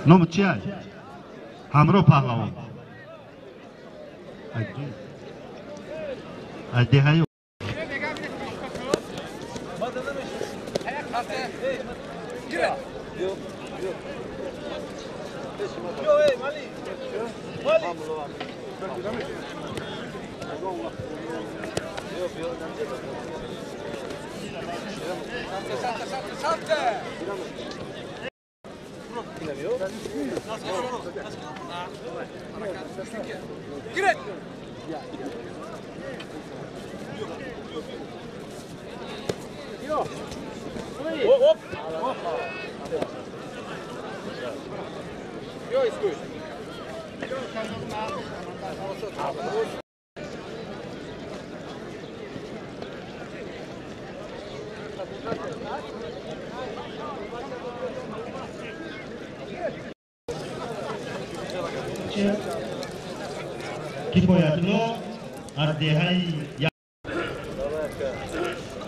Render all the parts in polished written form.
Номи чи ай? Ҳамроҳ паҳлавон. Ай деҳаи Кифоятулло аз деҳаи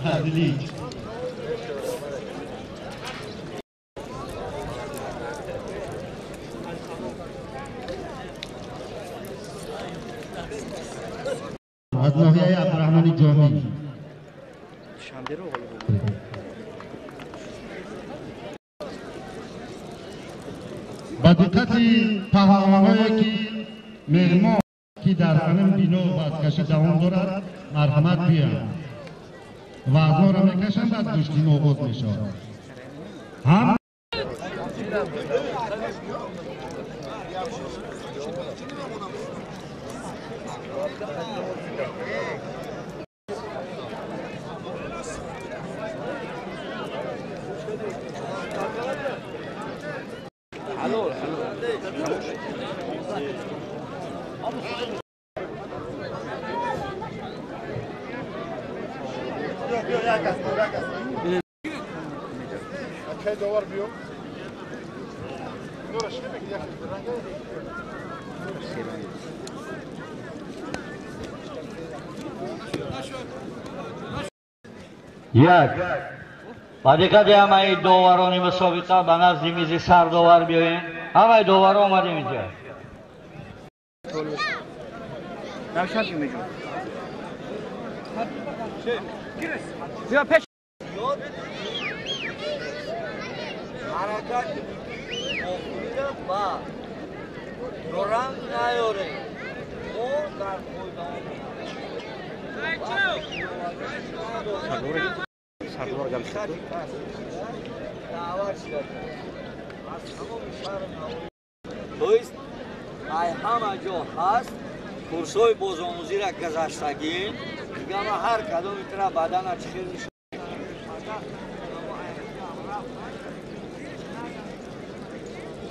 Ҳазлиҷ. Аз ноҳияи Абдураҳмони Ҷомӣ. Ба диққати паҳлавонҳое ки меҳмон ки дар ҳамин бино вазкашӣ давом дорад, марҳамат биёянд. Вазнҳоро мекашанд, баъд гӯштин оғоз мешавад. Ҳам Як ба диққати ҳамаи доварони мусобиқа ба назди мизи сардовар биёем. Ҳамаи доваро омадем инҷа. Ҳаракат ба норанг наёрем. Мо дар тоист ай ҳама ҷо ҳаст курсҳои бозомӯзиро гузаштагӣ, дигама ҳар кадоми тра бадана чӣ хел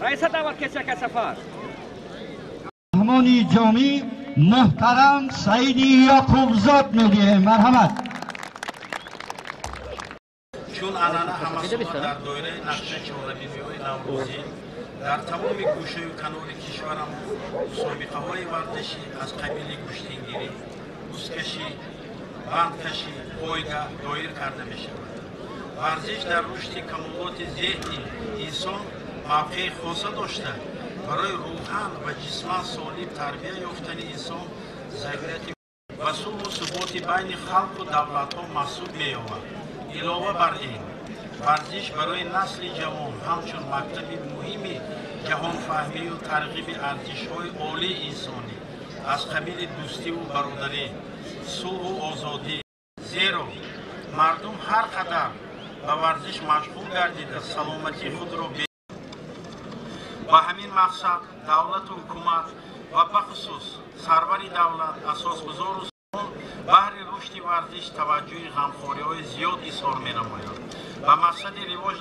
раиса даъват кесяка сафар. Меҳмони ҷомӣ муҳтарам Саиди Ёқубзод медиҳем. Марҳамат. Чун анъана ҳамасола дар доираи нақшаи чорабиниҳои наврӯзӣ дар тамоми гӯшаю канори кишварамон мусобиқаҳои варзишӣ аз қабили гӯштингирӣ, бузкашӣ, бандкашӣ, пойга доир карда мешавад. Варзиш дар рушди камолоти зеҳни инсон мавқеи хоса дошта, барои рӯҳан ва ҷисман солим тарбия ёфтани инсон зарурияти ва сулҳу суботи байни халқу давлатҳо маҳсуб меёбад. Илова бар ин, варзиш барои насли ҷавон ҳамчун мактаби муҳими ҷаҳонфаҳмию тарғиби арзишҳои олии инсонӣ аз қабили дӯстиву бародарӣ, сулҳу озодӣ. Зеро мардум ҳар қадар ба варзиш машғул гардида саломатии худро ба ҳамин мақсад давлату ҳукумат ва бахусус сарвари давлат, асосгузору баҳри рушди варзиш таваҷҷӯҳи ғамхориҳои зиёд изҳор менамояд. Ба мақсади ривоҷ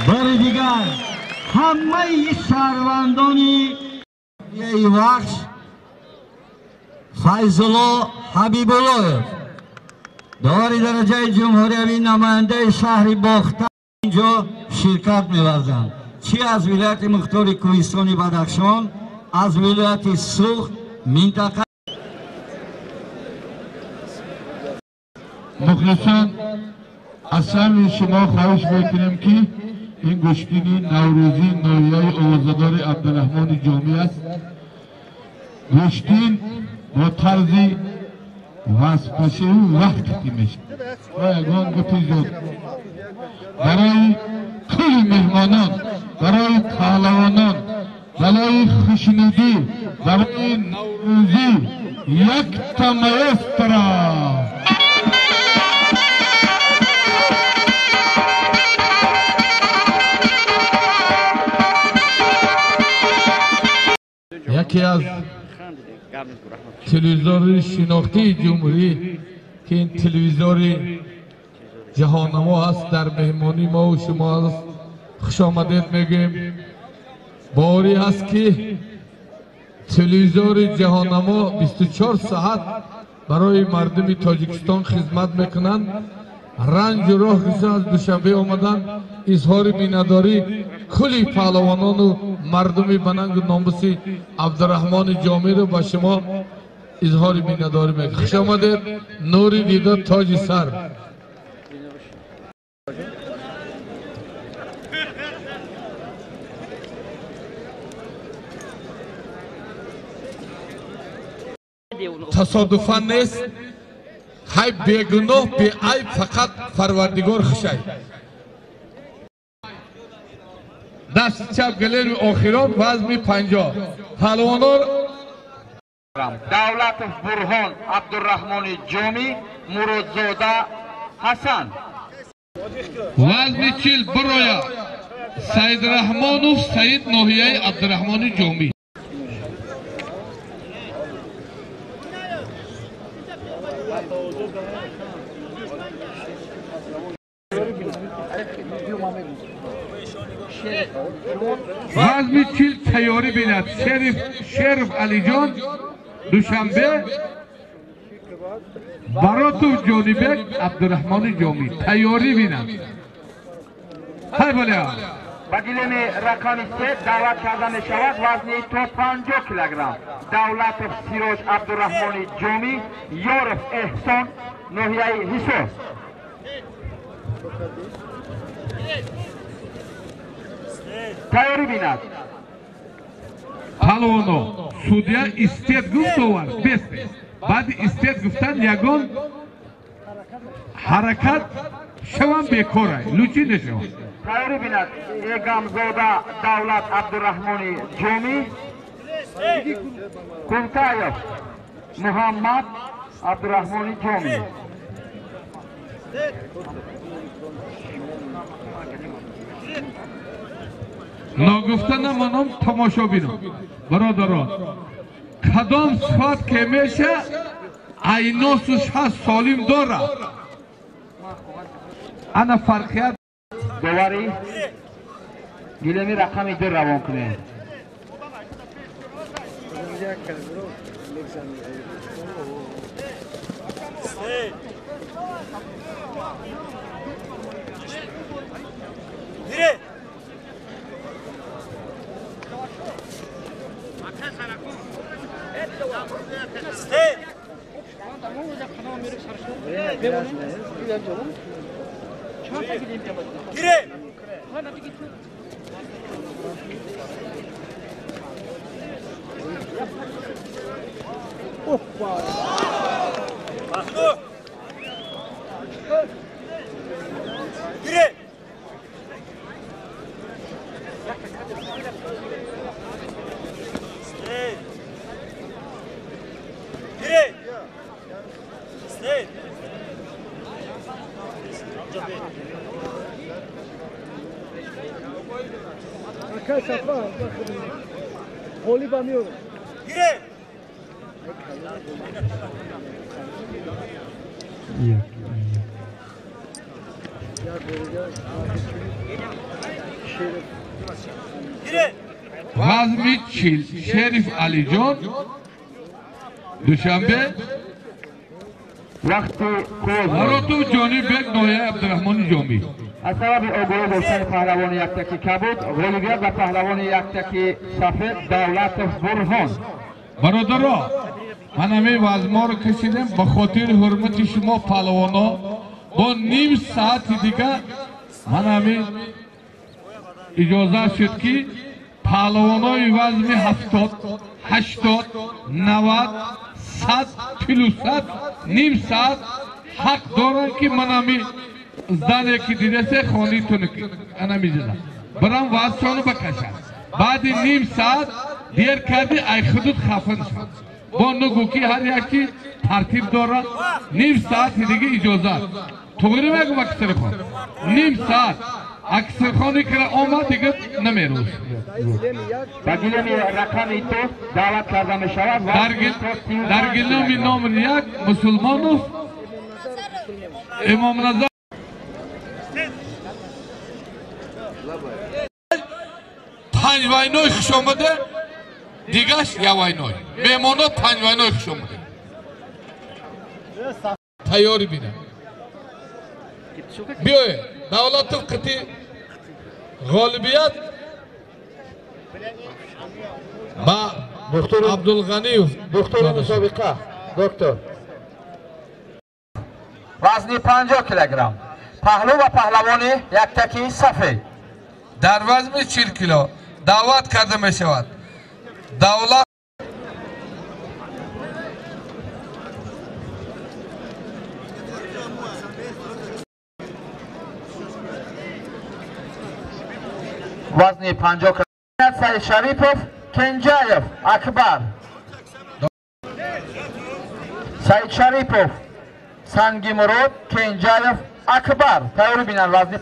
бори дигар ҳамаи шаҳрвандони Вахш Файзулло Ҳабибуллоев, довари дараҷаи ҷумҳуриявӣ, намояндаи шаҳри Бохта инҷо ширкат меварзанд. Чи аз вилояти мухтори Кӯҳистони Бадахшон, аз вилояти Суғд, минтақа. Мухлисон, аз самии шумо хоҳиш мекунем, ки ин гӯштини наврӯзии ноҳияи овозадори Абдураҳмони Ҷомӣ аст. Гӯштин бо тарзи вазпашиву вақт қитӣ мешавад ва ягон гапи зиёд барои кулли меҳмонон, барои паҳлавонон, барои хушнудӣ, барои наврӯзӣ якта маэстро. Яке аз телевизори шинохтии ҷумҳурӣ, ки ин телевизори ҷаҳоннамо аст, дар меҳмонии мову шумо аст. Хушомадед мегӯем. Боварӣ ҳаст, ки телевизори ҷаҳоннамо 24 соат барои мардуми Тоҷикистон хизмат мекунанд. Ранҷу роҳ гирифта аз Душанбе омадан, изҳори миннатдорӣ кулли паҳлавонону мардуми банангу номуси Абдураҳмони Ҷомиро ба шумо изҳори миннатдорӣ мекунем. Хуш омадед, нури дида, тоҷи сар. Тасодуфан нест, ҳай бегуноҳ, беайб фақат Парвардигор хушай. Дасти чап галери охирон, вазми 50. Паҳлавонор Давлатов Бурҳон Абдураҳмони Ҷомӣ, Муродзода Ҳасан. Вазми 40 бироя Саиdrahmonов Саид, ноҳияи Абдураҳмони Ҷомӣ. Вазми 40 тайёрӣ бинад Шериф Алиҷон, Душанбе, Баротов Ҷонибек, Абдураҳмони Ҷомӣ тайёрӣ бинад. Ҳай баля. Ба гилеми рақами 3 даъват карда мешавад вазни то 50 килограмм Давлатов Сироҷ Абдураҳмони Ҷомӣ, Ёров Эҳсон, ноҳияи Ҳисор. Тайёрӣ бинад. Паҳлавоно, судья истед гуфт, овар бесте. Баъди истед гуфтан ягон ҳаракат шавам бекорай, лучи нешавам. Тайёрӣ бинад Эгамзода Давлат Абдураҳмони Ҷомӣ, Кунтаев Муҳаммад Абдураҳмони Ҷомӣ. Ногуфта намонам, тамошобинам, бародарон, кадом сифат ке меша айносуш ҳаст, солим дорад. Ана фарқият. Доварӣ гилеми рақами 2 равон кунед. Вазми 40 Шериф Алиҷон, Душанбе. Вақти Маротов Ҷонибек, ноҳияи Абдураҳмони Ҷомӣ. Аз сабаби огоҳӣ доштани паҳлавони яктаки кабуд, ғолибият ба паҳлавони яктаки сафед Давлатов Бурҳон. Бародаро, ман ҳамин вазморо кашидем ба хотири ҳурмати шумо паҳлавоно. Бо ним саати дига ман ҳамин иҷоза шуд ки паҳлавонои вазми 70, 80, 90, 100, 400 ним саат ҳақ доранд ки ман ҳамин здание ки дидасе хонитон ана мизана барам вазшону бакашад. Баъди ним саат дер карди ай худуд хафа нашад. Бо нугу ки ҳар яки тартиб дорад. Ним саати дига иҷозат. Туғри мегум Аксирхон. Ним саат Аксирхони кира омад дига намерӯз. Ба гилеми рақами 2 даъват карда мешавад. Дар гилеми номер 1 Мусулмонов Имомназар. Панҷ вайной хуш омаде, дигаш я вайной. Меҳмоно панҷ вайной хуш омаде. Тайёрӣ бина. Биёед, Давлатов қити ғолибият ба Абдулғаниев. Духтури мусобиқа, доктор. Вазни 50 килограмм. Паҳлу ва паҳлавони яктаки сафед. Дар вазни 40 кило даъват карда мешавад Давлат Вазни 50 килограмм. Саид Шарипов, Кенҷаев Акбар. Саид Шарипов, Сангимурод, Кенҷаев Акбар. Тайёрӣ бинанд вазни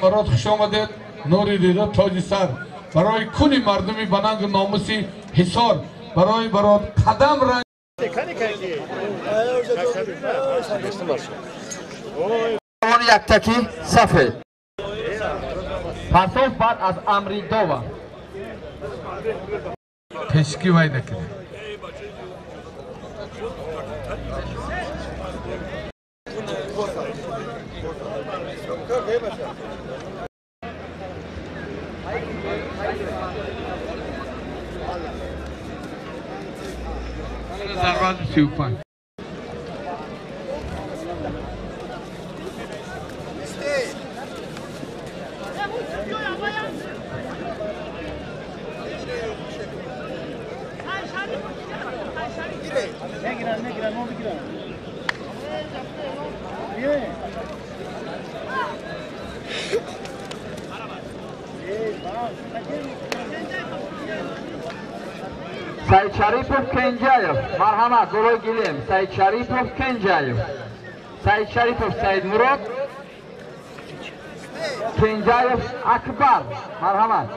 Марот хуш омадед, нури дида тоҷи сар. Барои кули мардуми банангу номуси Ҳисор, барои барод қадам ранг яктаки сафед. Парсоз баъд аз амри дова. Пешки вай накунед. Дар вазни 35. Саид Шарипов, Кенҷаев. Марҳамат, болои гилем. Саид Шарипов, Кенҷаев. Саид Шарипов, Саид Мурод. Кенҷаев Акбар. Марҳамат.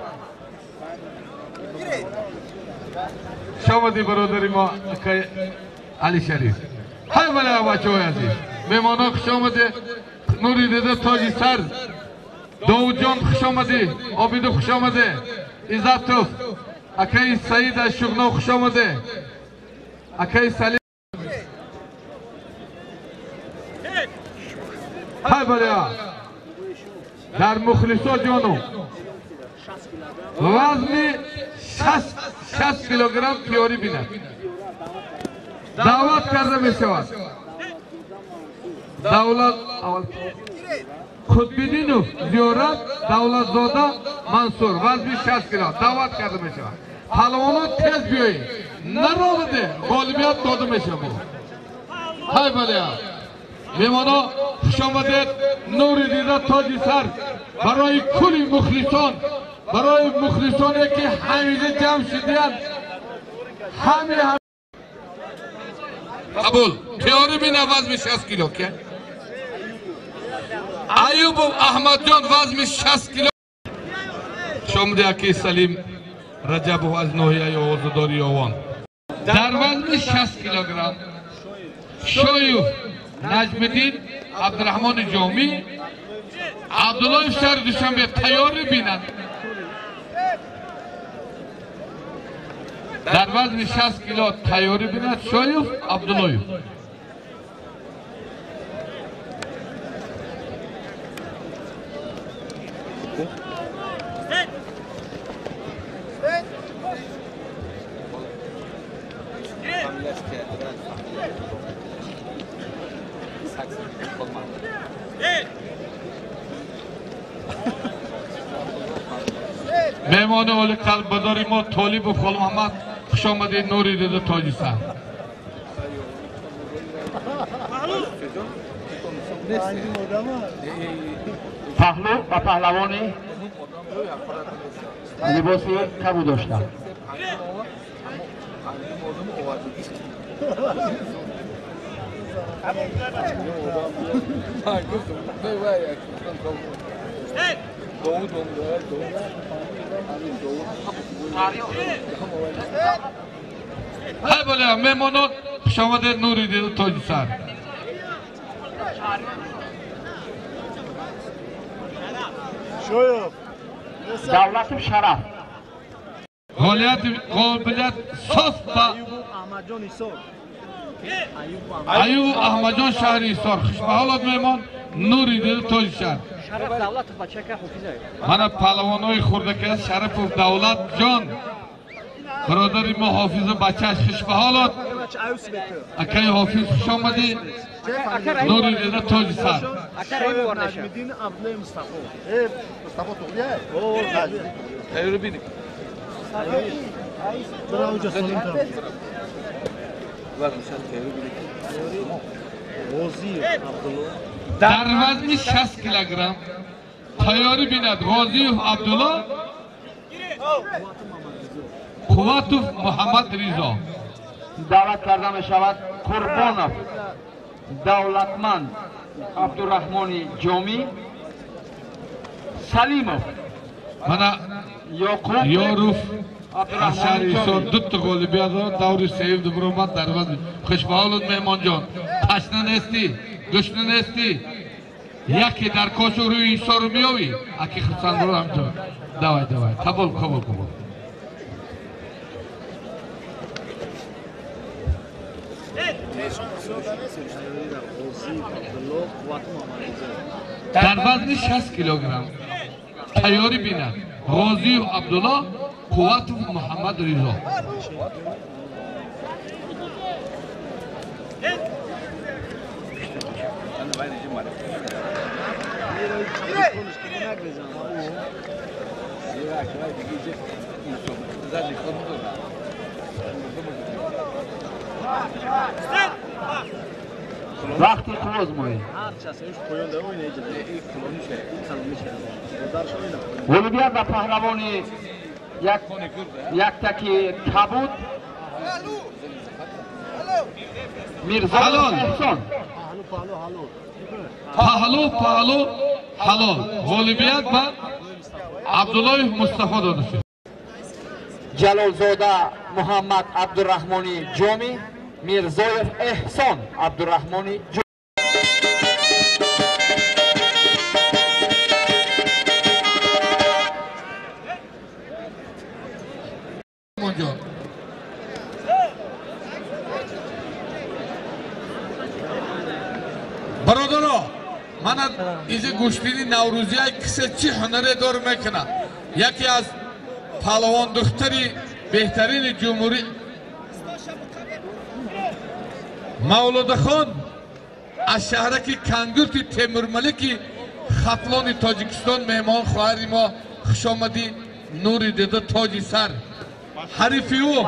Хуш омадӣ бародари мо акай Али Шариф. Ҳай вале бачаҳои азиз. Меҳмоно хуш омаде. Нури дида тоҷи сар. Довудҷон хуш омадӣ. Обиду хуш омаде. Иззатов, акай Саид аз Шуғно хуш омаде. Акай Салим. Ҳай вале дар мухлисо ҷону. Вазни 60 килограмм тиёрӣ бинад. Даъват карда мешавад. Давлат Қутбиддинов Зиёрат, Давлатзода Мансур, вазни 60 кило даъват карда мешавад. Паҳлавонон тез биёед. Нароваде ғолибият дода мешавад. Ҳай бале. Меҳмоно хуш омадед. Нури дида тоҷи сар барои кулли мухлисон, барои мухлисоне ки ҳамида ҷамъ шудиянд. Ҳами қабул. Тиёрӣ бина вазни 60 кило ке. Аюбов Аҳмадҷон вазни 60 кило. Шомди аки Салим Раҷабов аз ноҳияи Овозадори Ёвон. Дар вазни 60 килограмм Шоев Наҷмиддин Абдураҳмони Ҷомӣ, Абдуллоев шаҳри Душанбе тайёрӣ бинанд. Дар вазни 60 кило тайёрӣ бинад Шоев Абдуллоев. Меҳмони оли қалббадори мо Толибов Холмуҳаммад, хуш омадед. Нури дида тоҷи сар. Паҳлу ва паҳлавони либоси кабу дошта. Ҳай бале, меҳмонон хуш омадед. Нури дида тоҷи сар. Давлатов Шараф. Ғолибият соф ба Аюб Аҳмадҷон шаҳри Ҳисор. Хушбаҳолот меҳмон. Нури дида тоҷи сар. Мана паҳлавонҳои хурдака Шарапов Давлатҷон, бародари мо Ҳофизу бачааш, хушбаҳолот. Акаи Ҳофиз хуш омадӣ. Нури дида тоҷи сар. Дар вазни 60 килограмм тайёрӣ бинад Ғозиев Абдулло, Қувватов Муҳаммад Ризо. Даъват карда мешавад Қурбонов Давлатманд Абдураҳмони Ҷомӣ, Салимов мана Ёқуб Ёров аз шаҳри Ҳисор дута ғолибият дорад. Даври сеюм дубуромад дар вазни. Хушбаҳолот меҳмонҷон. Ташна нестӣ, гушна нестӣ. Яке дар кошу рӯи Ҳисору меёвӣ. Аки хурсандро ҳамҷо. Давай, давай. Қабул, қабул, қабул. Дар вазни 60 килограмм тайёрӣ бинад Ғозиев Абдулло, Қувватов Муҳаммад Ризо. Вақти қувозмоӣ. Ғолибият ба паҳлавони яктаки кабуд Мирзо Эҳсон. Паҳлу паҳлу ҳалол. Ғолибият ба Абдуллоев Мустафо дода шуд. Ҷалолзода Муҳаммад Абдураҳмони Ҷомӣ, Мирзоев Эҳсон Абдураҳмони Ҷомӣ. Бародаро, мана изи гӯштини наврӯзия кисе чӣ ҳунаре дор мекунад. Яке аз паҳлавон духтари беҳтарини ҷумҳурӣ Мавлудахон аз шаҳраки Кангурти Темурмалики Хатлони Тоҷикистон меҳмон хоҳари мо хушомадӣ нури дида тоҷи сар. Ҳарифи ӯ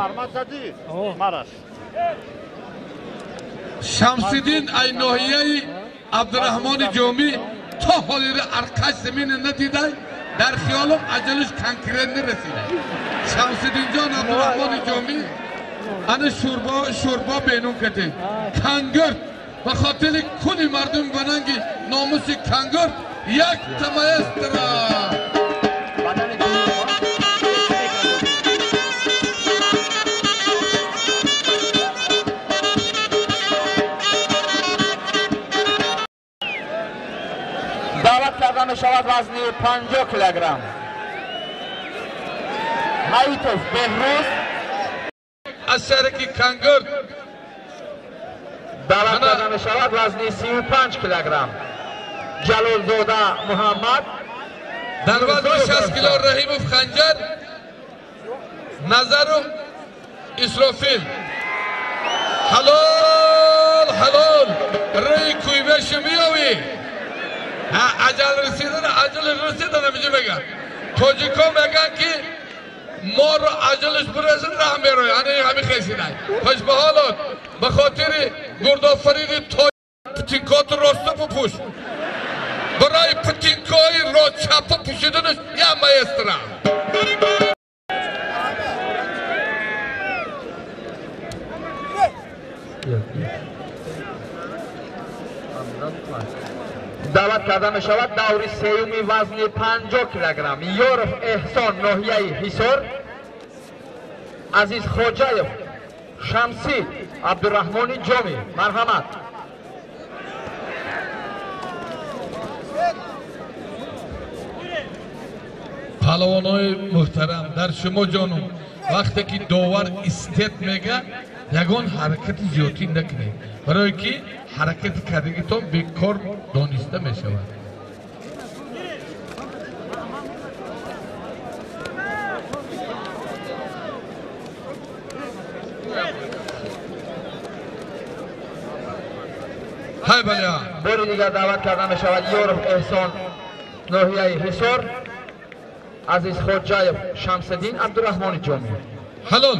Шамсиддин ай ноҳияи Абдураҳмони Ҷомӣ то ҳолира арқаш замина надидай, дар хиёлам аҷалаш конкрент нарасида. Шамсиддинҷон Абдураҳмони Ҷомӣ ана шӯрбо бенун кардем. Кангурт ба хотири кули мардум ба нанги номуси Кангурт як маэстро. Даъват карда мешавад вазни 50 килограмм. Ҳаитов Беҳрӯз аз шаҳраки Кангурт даъват карда мешавад вазни 35 килограмм. Ҷалолзода Муҳаммад дар вазни 60 кило Раҳимов Ханҷар, Назаров Исрофил. Ҳалол ҳалол рӯи кӯйбашу меёвӣ. Аҷал расидан, аҷал расидан ҳаминҷо мегӯянд. Тоҷикҳо мегӯянд ки моро аҷалаш бирасад раҳ мерояд. Ана ҳамин хесидай. Хуш ба ҳолот ба хотири гурдофариди путинкоти роста бупӯш. Барои путинкои чапа пӯшиданаш як маэстро. Даъват карда мешавад даври сеюми вазни 50 килограмм. Ёров Эҳсон ноҳияи Ҳисор, Азиз Хоҷаев Шамсӣ Абдураҳмони Ҷомӣ. Марҳамат. Паҳлавонои муҳтарам, дар шумо ҷонум вақте ки довар истед мега, ягон ҳаракати зиёдтӣ накунед, барое ки ҳаракати кардагитон бекор дониста мешавад. Ҳай баля. Бори дигар даъват карда мешавад Ёров Эҳсон ноҳияи Ҳисор, Азиз Хоҷаев Шамсиддин Абдураҳмони Ҷомӣ. Ҳалол.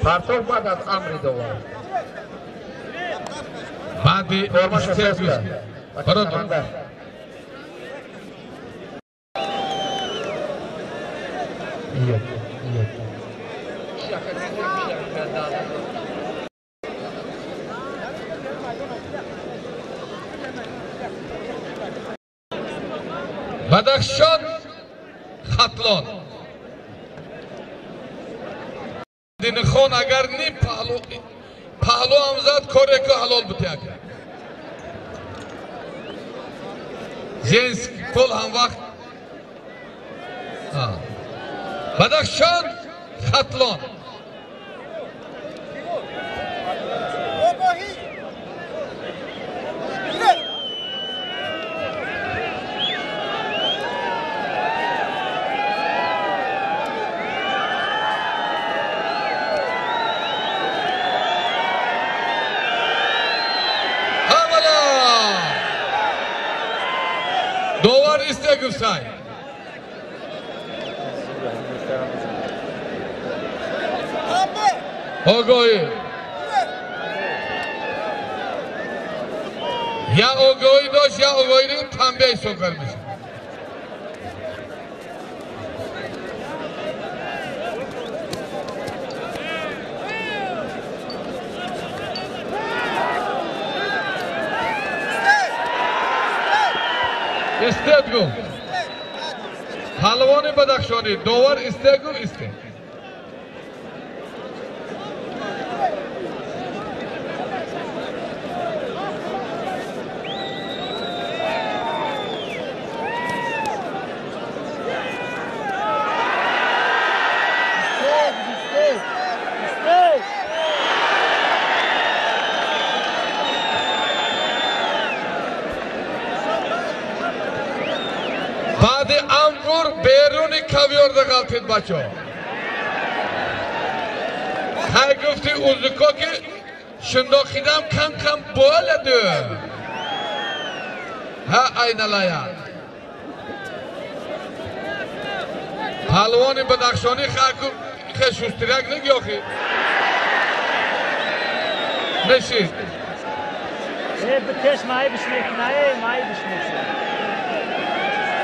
Партов баъд аз амри довар. Баъди истед. Бародар. Бадахшон Хатлон. Динхон агар ним паҳлу ҳам зад, кореко ҳалол буд як. Женский пол ҳам вақт. Бадахшон Хатлон. Довар исте гуфтай. Огоҳӣ. Я огоҳӣ дошт, я огоҳӣ танбеҳ ҳисоб карда мешавад. Истед гуфт. Паҳлавони Бадахшонӣ довар истед гуфт, истед. ковёрда ғалтид бачо. Хай гуфти узуко ки шундоқидам кам кам боладу. Ҳа айналая. Палвони Бадахшонӣ хе шустирак неги охи. Нешид. بکش معیبش میکنه ای معیبش میکنه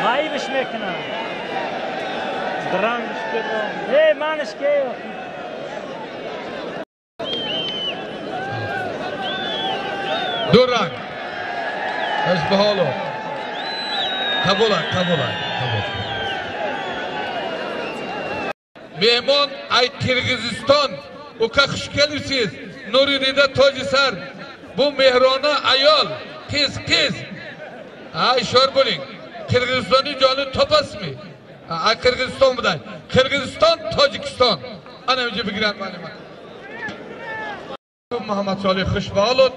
معیبش میکنه درنگش که ای منش که دو رنگ اش به حالو قبول قبول قبول مهمان ای قرقیزستان ука хуш келибсиз нури дида тоҷи сар бу меҳрона аёл қиз қиз ай шор bo'ling Qirg'izistonning joni topasizmi ay Qirg'iziston buday Qirg'iziston Tojikiston ana unga bigiran ma'lumot Muhammad Solih xushbaholot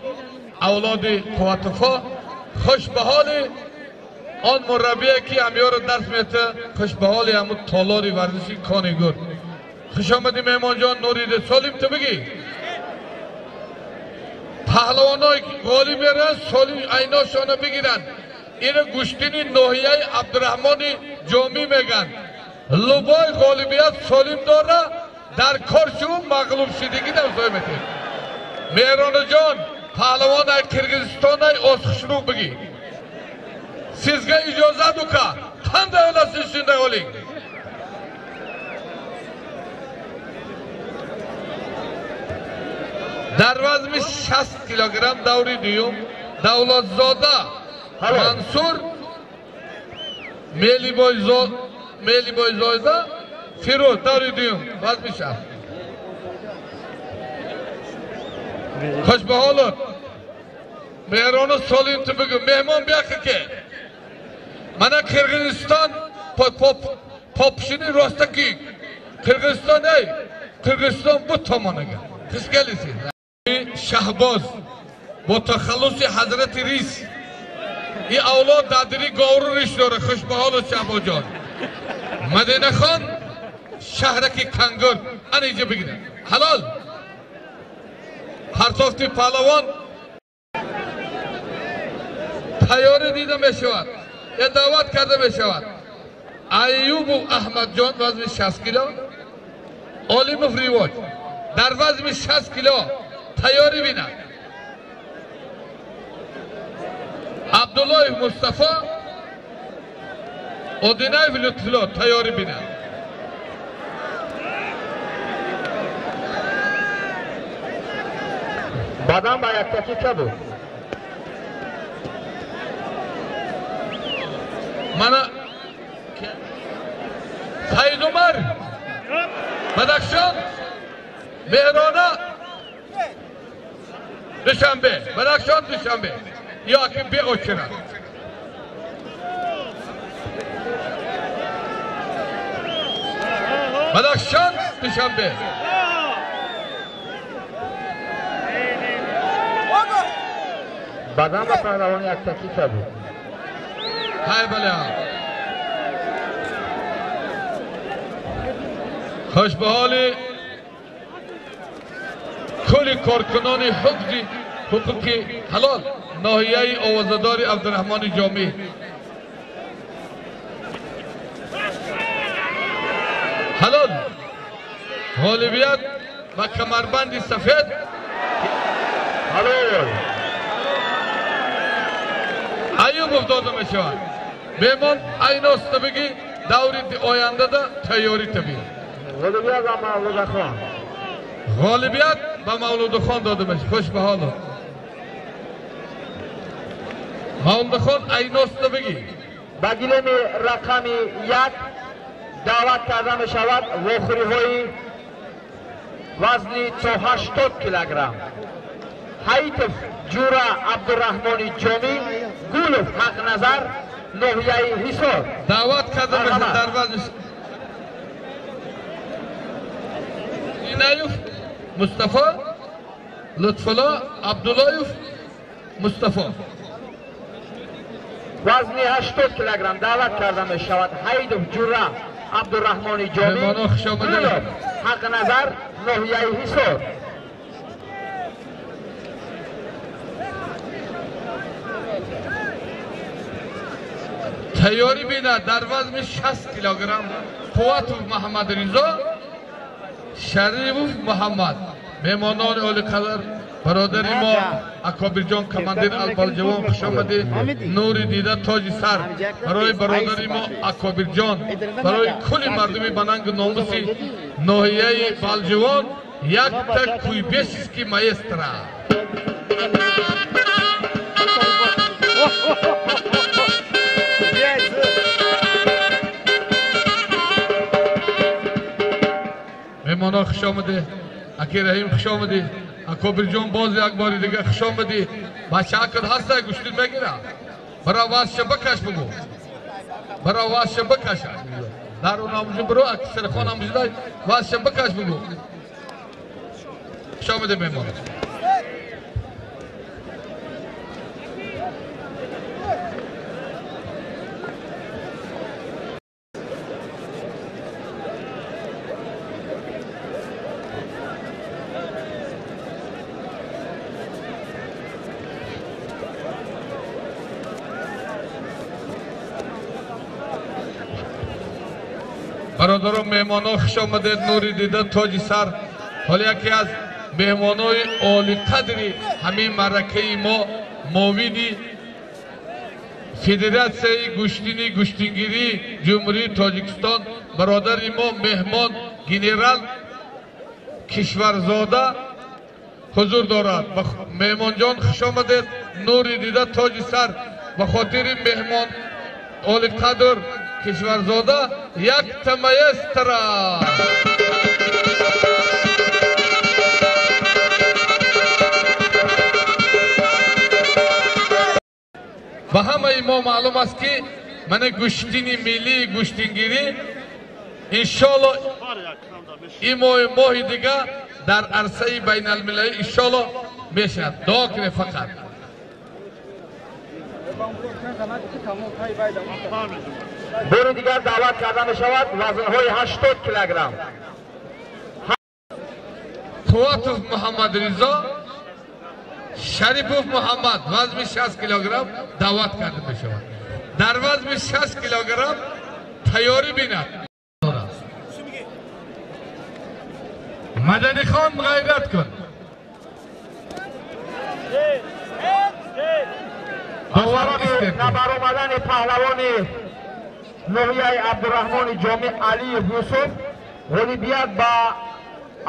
авлоди қувватуфо хушбаҳоли он мураббие ки ҳамёро дарс мета хушбаҳоли ҳамун толори варзиши Конигур. Хуш омадӣ меҳмонҷон Нурида солим ту бигӣ. Паҳлавоное ки ғолиб мераванд солим айношона бигиранд. Ина гӯштини ноҳияи Абдураҳмони Ҷомӣ мегӯянд. Лубой ғолибият солим дора дар корши ӯ мағлуб шидагӣ давзой метед. Меҳронаҷон паҳлавон ай Қирғизистон ай осхушнук бигӣ. Sizga ijozat uka. Qanday olasiz shunday oling. Дар вазми 60 килограмм даври дуюм Давлатзода Мансур Мелибойзода Фирӯз даври дуюм вазми 60. Хуш ба ҳолат. Меҳрону солим ту бигӯ меҳмон бияқи ке. Мана Қирғизистон попшини роста ки. Қирғизистон ey Қирғизистон бу томонага. Хуш келисиз. Шаҳбоз бо тахаллуси Ҳазрати Рис. И авлод дадири говру риш дора. Хуш ба ҳолат Шаҳбозҷон. Мадинахон шаҳраки Кангур ана инҷа бигирад. Ҳалол. Партофти паҳлавон тайёрӣ дида мешавад. Я даъват карда мешавад. Аюбов Аҳмадҷон вазми 60 кило, Олимов Ривоҷ дар вазми 60 кило тайёрӣ бинад. Абдуллоев Мустафо, Одинаев Лютфулло тайёрӣ бинад. Баъдан ба яктаки ка буд? Мана Саидумар Бадахшон Меҳрона Душанбе Бадахшон Душанбе ёки беочирад. Бадахшон Душанбе баъдан ба паҳлавони яктаки ка буд? Ҳай бале. Хуш ба ҳоли кулли коркунони ҳифзи ҳуқуқи ҳалол ноҳияи овозадори Абдураҳмони Ҷомӣ. Ҳалол ғолибият ва камарбанди сафед ҳалол Аюбов дода мешавад. Меҳмон айноста бигӣ даври ояндада тайёрӣ табӣ. Ғолибият ба Мавлудахон. Ғолибият ба Мавлудахон дода мешавад. Хуш ба ҳолат. Мавлудахон айноста бигӣ. Ба гилеми рақами 1 даъват карда мешавад вохӯриҳои вазни то 80 килограмм. Ҳаитов Ҷура Абдураҳмони Ҷомӣ, Гулов Ҳақназар ноҳияи Ҳисор. Даъват карда мешавад дар вазни Инаев Мустафо, Лутфулло Абдуллоев Мустафо. Вазни 80 килограмм даъват карда мешавад Ҳайдов Ҷура Абдурраҳмони Ҷомӣ, Ҳақназар, ноҳияи Ҳисор. Тайёрӣ бинад дар вазни 60 килограмм Қувватов Муҳаммад Ризо, Шарифов Муҳаммад. Меҳмонони олиқадр, бародари мо Акобирҷон, командир Албалҷавон, хуш омадед. Нури дида, тоҷи сар барои бародари мо Акобирҷон, барои кулли мардуми банангу номуси ноҳияи Балҷувон якта куйбесиски маэстро. Меҳмоно хуш омадед. Аки Раҳим хуш омадед. Акобирҷон боз як бори дига хуш омадӣ. Бачаакат ҳаста, гӯштит мегира. Бара вазша бакаш бугу. Бара вазша бакаш. Дар он амҷу биро, аки сархон амҷудай вазша бакаш бугу. Хуш омадед меҳмоно. Бародарон, меҳмонҳо хуш омадед. Нури дида, тоҷи сар. Ҳоло яке аз меҳмонҳои олиқадри ҳамин маъракаи мо, муовини федератсияи гӯштини гӯштингирии Ҷумҳурии Тоҷикистон, бародари мо меҳмон генерал Кишварзода ҳузур дорад. Меҳмонҷон хуш омадед. Нури дида, тоҷи сар. Ба хотири меҳмон олиқадр Кишварзода якта маэстро. Ба ҳамаи мо маълум аст, ки мана гӯштини миллии гӯштингирӣ иншоалло ин моҳи дига дар арсаи байналмилалӣ иншоалло мешавад. Дуо кунед фақат. Бори дигар даъват карда мешавад вазнҳои 80 килограмм. Қувватов Муҳаммад Ризо, Шарипов Муҳаммад вазни 60 килограмм даъват карда мешавад. Дар вазни 60 килограмм тайёрӣ бинад. Маданихон, ғайрат кун. Набаромадани паҳлавони ноҳияи Абдурраҳмони Ҷомӣ Алиев Юсуф, ғолибият ба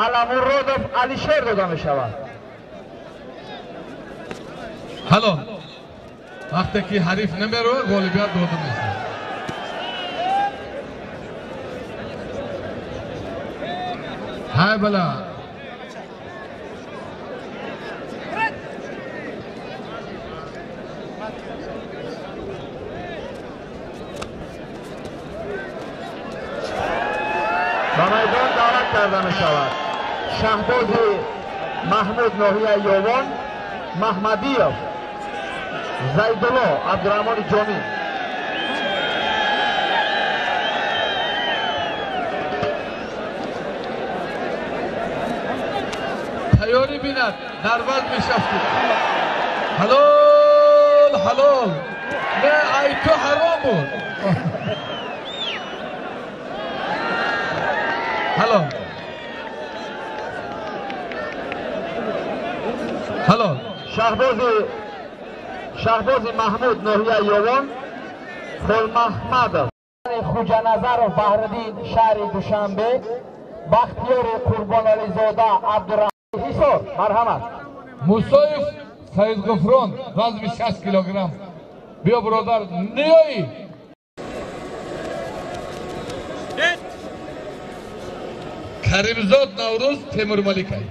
Аламуродов Алишер дода мешавад. Ҳалол. Вақте ки ҳариф намеравад, ғолибият дода мешавад. Ҳай бала. Ба майдон даъват карда мешавад Шаҳбози Маҳмуд, ноҳияи Ёвон, Маҳмадиев Зайдулло Абдурраҳмони Ҷомӣ. Тайёрӣ бинад дар вазни 60. Ҳалол, ҳалол. Не, ай ту ҳаром буд. Ҳалол. Ҳалол. Шаҳбози Маҳмуд, ноҳияи Ёвон, Холмаҳмадов Хуҷаназаров Баҳриддин, шаҳри Душанбе, Бахтиёри Қурбонализода Абдурраҳмон, Ҳисор. Марҳамат. Мусоев Саидғуфрон, вазни 60 килограмм. Биё бародар, ниёӣ. Каримзод Наврӯз Темурмаликай.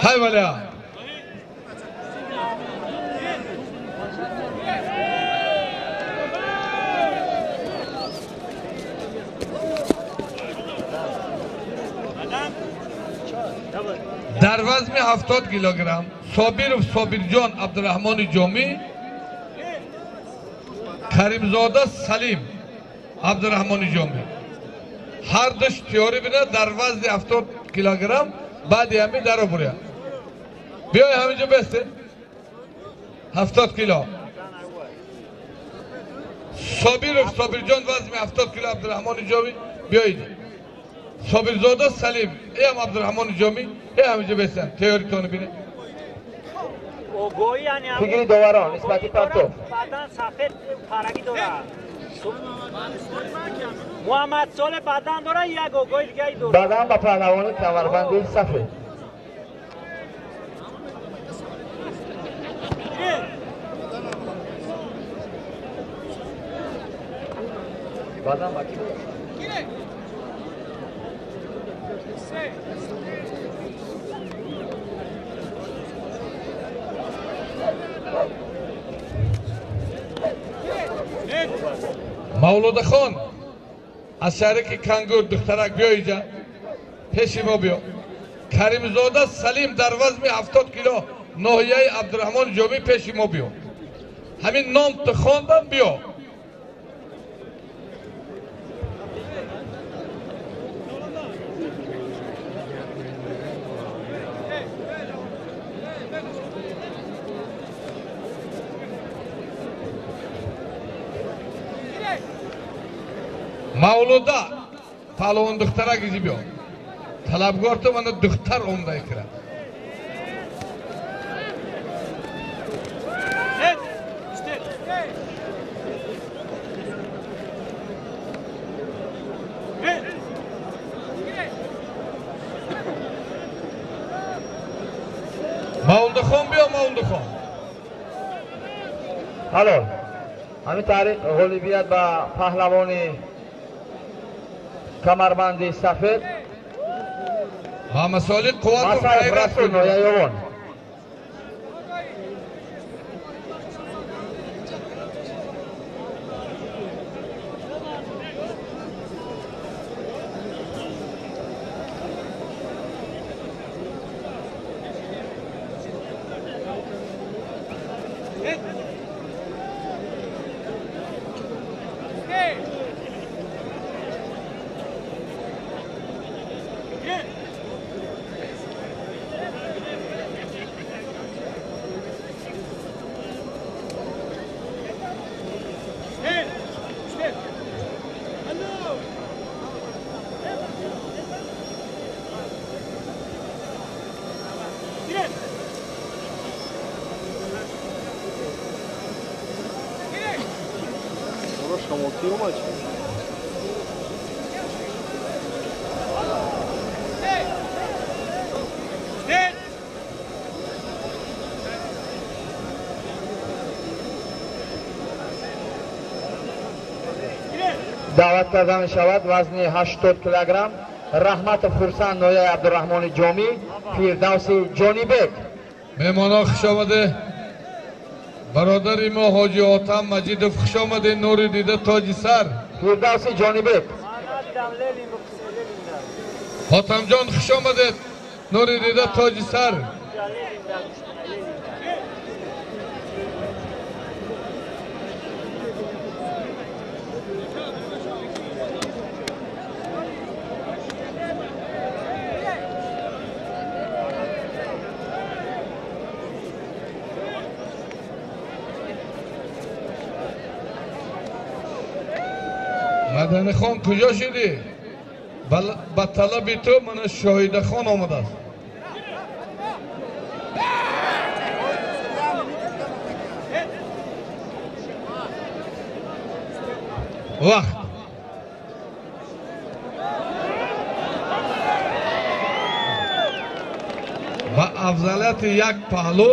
Ҳай валя. Дар вазни 70 килограмм Собиров Собирҷон Абдурраҳмони Ҷомӣ, Каримзода Салим Абдурраҳмони Ҷомӣ. Ҳар душ тиёрӣ бина дар вазни 70 килограмм баъди ҳамин даро буря. Биёй ҳаминҷо бестед. 70 кило. Собиров Собирҷон вазни 70 кило Абдурраҳмони Ҷомӣ биёед. Собирзода Салим ам Абдурраҳмони Ҷомӣ ҳаминҷо бестанд. Тиёритонро бинед. Фикри доварон нисбати партов. Бадан сафед парагӣ дорад. Муҳаммад Солеҳ бадан дорад, як огоҳи дигаре дорад. Бадан ба паҳлавони камарбанди сафед. Бадан ба ки? Мавлудахон аз шаҳраки Кангур духтарак биё инҷа пеши мо биё. Каримзода Салим дар вазни 70 кило ноҳияи Абдурраҳмони Ҷомӣ пеши мо биё. Ҳамин ном ту хондам биё. Мавлуда паҳлавон духтарак изи биё. Талабгор ту мана духтар омда икра. Мавлудахон биё, Мавлудахон. Ҳалол. Ҳамин тариқ ғолибият ба паҳлавони камарбанди сафед Муҳаммадсолиҳ Қувватов Масаев Расул ноҳияи Ёвон. Даъват карда мешавад вазни 80 килограмм Раҳматов Хурсанд ноҳияи Абдурраҳмони Ҷомӣ, Фирдавси Ҷонибек. Меҳмонҳо хуш омаде. Бародари мо Ҳоҷи Отам Маҷидов хуш омаде. Нури дида тоҷи сар. Фирдавси Ҷонибек. Хотамҷон хуш омадед. Нури дида тоҷи сар. Маданихон куҷо шудӣ? Ба талаби ту мана Шоҳидахон омадааст. Вақт. Ба афзалияти як паҳлу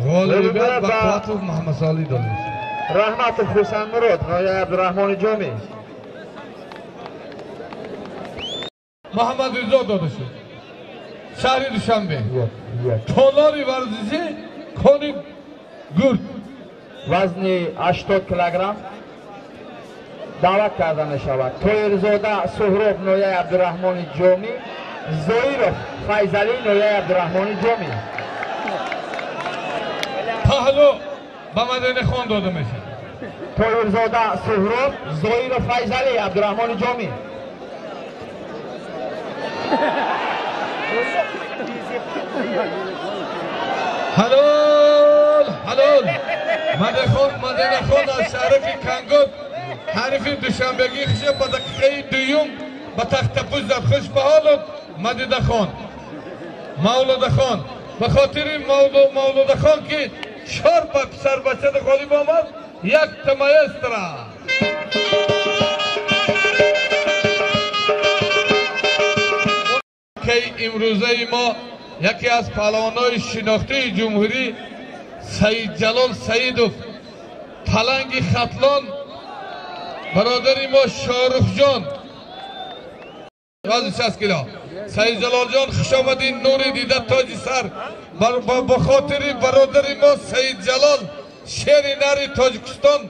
ғолибият ба Қувватов Муҳаммадсолиҳ дода шуд. Раҳматов Хурсандмурод ноҳияи Абдурраҳмони Ҷомӣ. Муҳаммад Ризо дода шуд. Шаҳри Душанбе. Толори варзишӣ Кони Гурд. Вазни 80 килограмм даъват карда мешавад. Тоирзода Суҳроб ноҳияи Абдурраҳмони Ҷомӣ, Зоиров Файзалӣ, ноҳияи Абдураҳмони Ҷомӣ. Паҳлу ба Мадинахон дода мешавад. Тоирзода Суҳроб, Зоиров Файзалӣ, Абдураҳмони Ҷомӣ. Ҳалол, ҳалол. Мадинахон аз шаҳраки Кангот ҳарифи душанбегӣ хиша ба дақиқаи дуюм ба тахтапӯш зад. Хуш ба ҳолут Мадинахон. Мавлудахон ба хотири Мавлудахон ки 4 писарбачада ғолиб омад, якта маэстро. Ки имрӯзаи мо яке аз паҳлавонои шинохтаи ҷумҳурӣ Саидҷалол Саидов, паланги Хатлон, бародари мо Шоҳрухҷон, вазни 60 кило. Саидҷалолҷон, хуш омадӣ, нури дида тоҷи сар. Ба хотири бародари мо Саидҷалол, шери нари Тоҷикистон,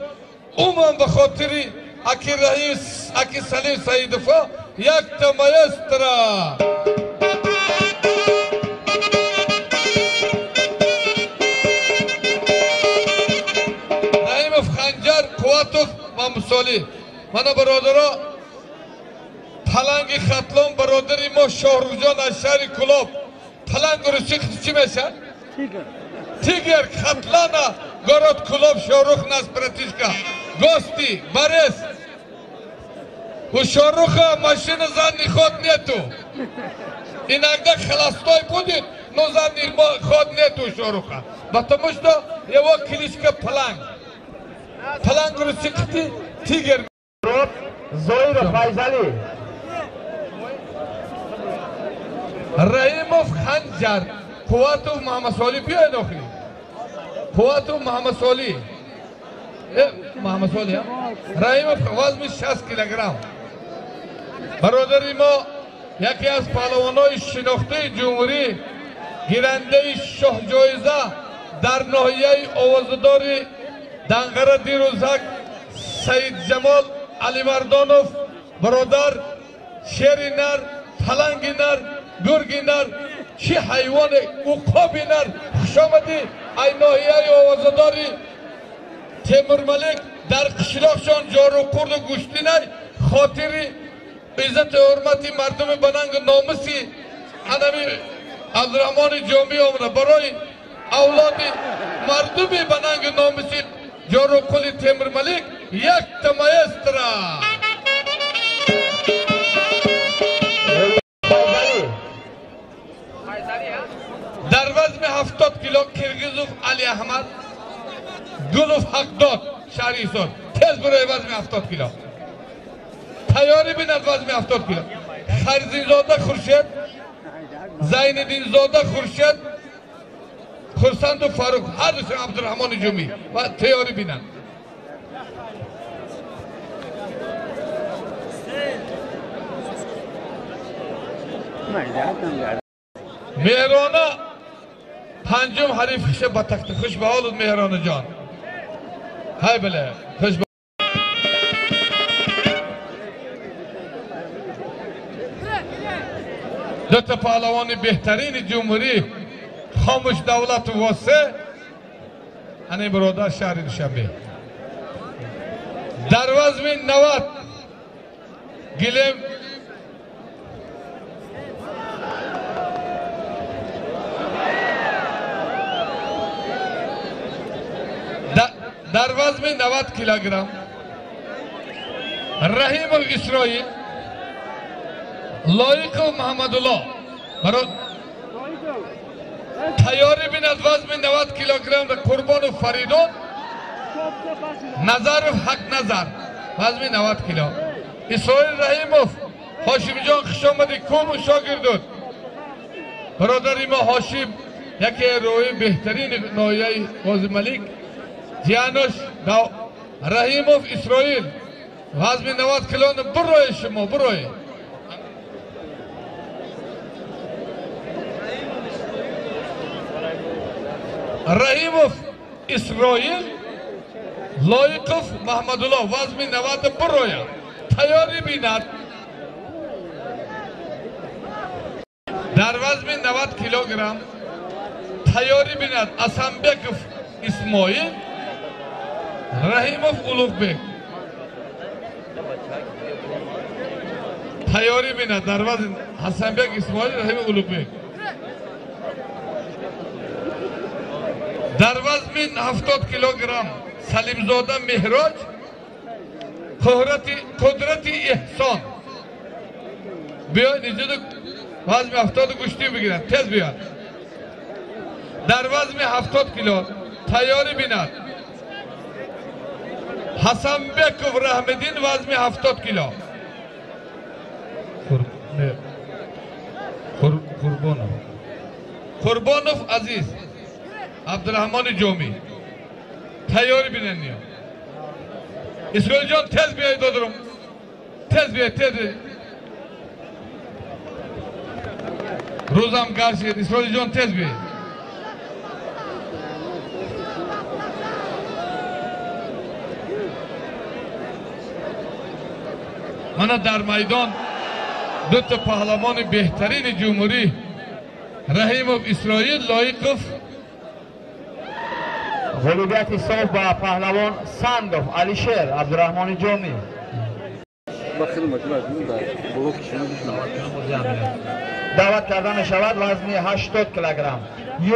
умуман ба хотири аки Раҳим, аки Салим Саидовҳо якта маэстро. Раҳимов Ханҷар, Қувватов Мамусолӣ. Мана бародаро, паланги Хатлон, бародари мо Шоҳрухҷон аз шаҳри Кулоб. Паланг русӣ чӣ мешавад? Тигр. Хатлана, город Кулоб, Шоҳрух нас братишка. Гости, борец. У Шоҳруха машина задний ход нету. Иногда холостой будет, но задний ход нету у Шоҳруха. Потому что его кличка Паланг. Паланг русӣ тигр. Зоиров Файзалӣ. Раҳимов Ханҷар, Қувватов Муҳаммадсолӣ. Биёед охирӣ. Қувватов Муҳаммадсолӣ. Муҳаммадсолӣ. Раҳимов вазни 60 килограмм. Бародари мо яке аз паҳлавонои шинохтаи ҷумҳурӣ, гирандаи шоҳҷоиза дар ноҳияи овозадори Данғара дирӯзак Саидҷамол Алимардонов, бародар, шери нар, паланги нар, гурги нар, чӣ ҳайвоне, уқоби нар, хуш омадӣ ай ноҳияи овозадори Темурмалик дар қишлоқшон ҷорӯқурду гӯштинай хотири иззату ҳурмати мардуми банангу номуси анами Абдураҳмони Ҷомӣ омада. Барои авлоди мардуми банангу номуси ҷорӯқули Темурмалик якта маэстро. Дар вазни 70 кило Қирғизов Али Аҳмад, Гулов Ҳақдод, шаҳри Ҳисор. Тез барои вазни 70 кило. Тайёрӣ бинад вазни 70 кило. Харзинзода Хуршед, Зайниддинзода Хуршед, Хурсанду Фаруқ, ҳар душон Абдураҳмони Ҷумӣ ва тайёрӣ бинанд. Меҳрона панҷум ҳариф хиша ба тахти. Хуш ба ҳолут Меҳрона ҷон. Ҳай бале, хуш ба дута паҳлавони беҳтарини ҷумҳурӣ Хомӯш Давлату Восе, ани бародар шаҳри Душанбе. Дар вазни 90 гилем дар вазни 90 килограмм Раҳимов Исроил, Лоиқов Муҳаммадулло. Тайёрӣ бинад вазни 90 килограмм Қурбонов Фаридун, Назаров Ҳақназар, вазни 90 кило. Исроил Раҳимов, Ҳошимҷон, хуш омадӣ, куму шогирдут. Бародари мо Ҳошим яке рӯи беҳтарини ноҳияи Ғозималик. Ҷианош Раҳимов Исроил, вазни 90 кило. Бурои шумо, бурои. Раҳимов Исроил, Лоиқов Маҳмадулло, вазни 90 буроя. Тайёрӣ бинад. Дар вазни 90 килограмм тайёрӣ бинад Асанбеков Исмоил, Раҳимов Улуғбек. Тайёрӣ бинад дар вазни Ҳасанбек Исмоил, Раҳимов Улуғбек. Дар вазни 70 килограмм Салимзода Меҳроҷ, Қудрати Эҳсон. Биёед инҷо вазни 70 гӯштӣ бигиранд, тез биёд. Дар вазни 70 кило тайёрӣ бинад Ҳасанбеков Раҳмиддин, вазни 70 кило. Қурбонов Азиз Абдураҳмони Ҷомӣ. Тайёрӣ бинанд. Исроилҷон тез биёед додарум, тез биёед, тез. Рӯзам гаршид. Исроилҷон тез биёед. Мана дар майдон дута паҳлавони беҳтарини ҷумҳурӣ Раҳимов Исроил, Лоиқов. Ғолибияти соф ба паҳлавон Сандов Алишер Абдураҳмони Ҷомӣ. Даъват карда мешавад вазни 80 килограмм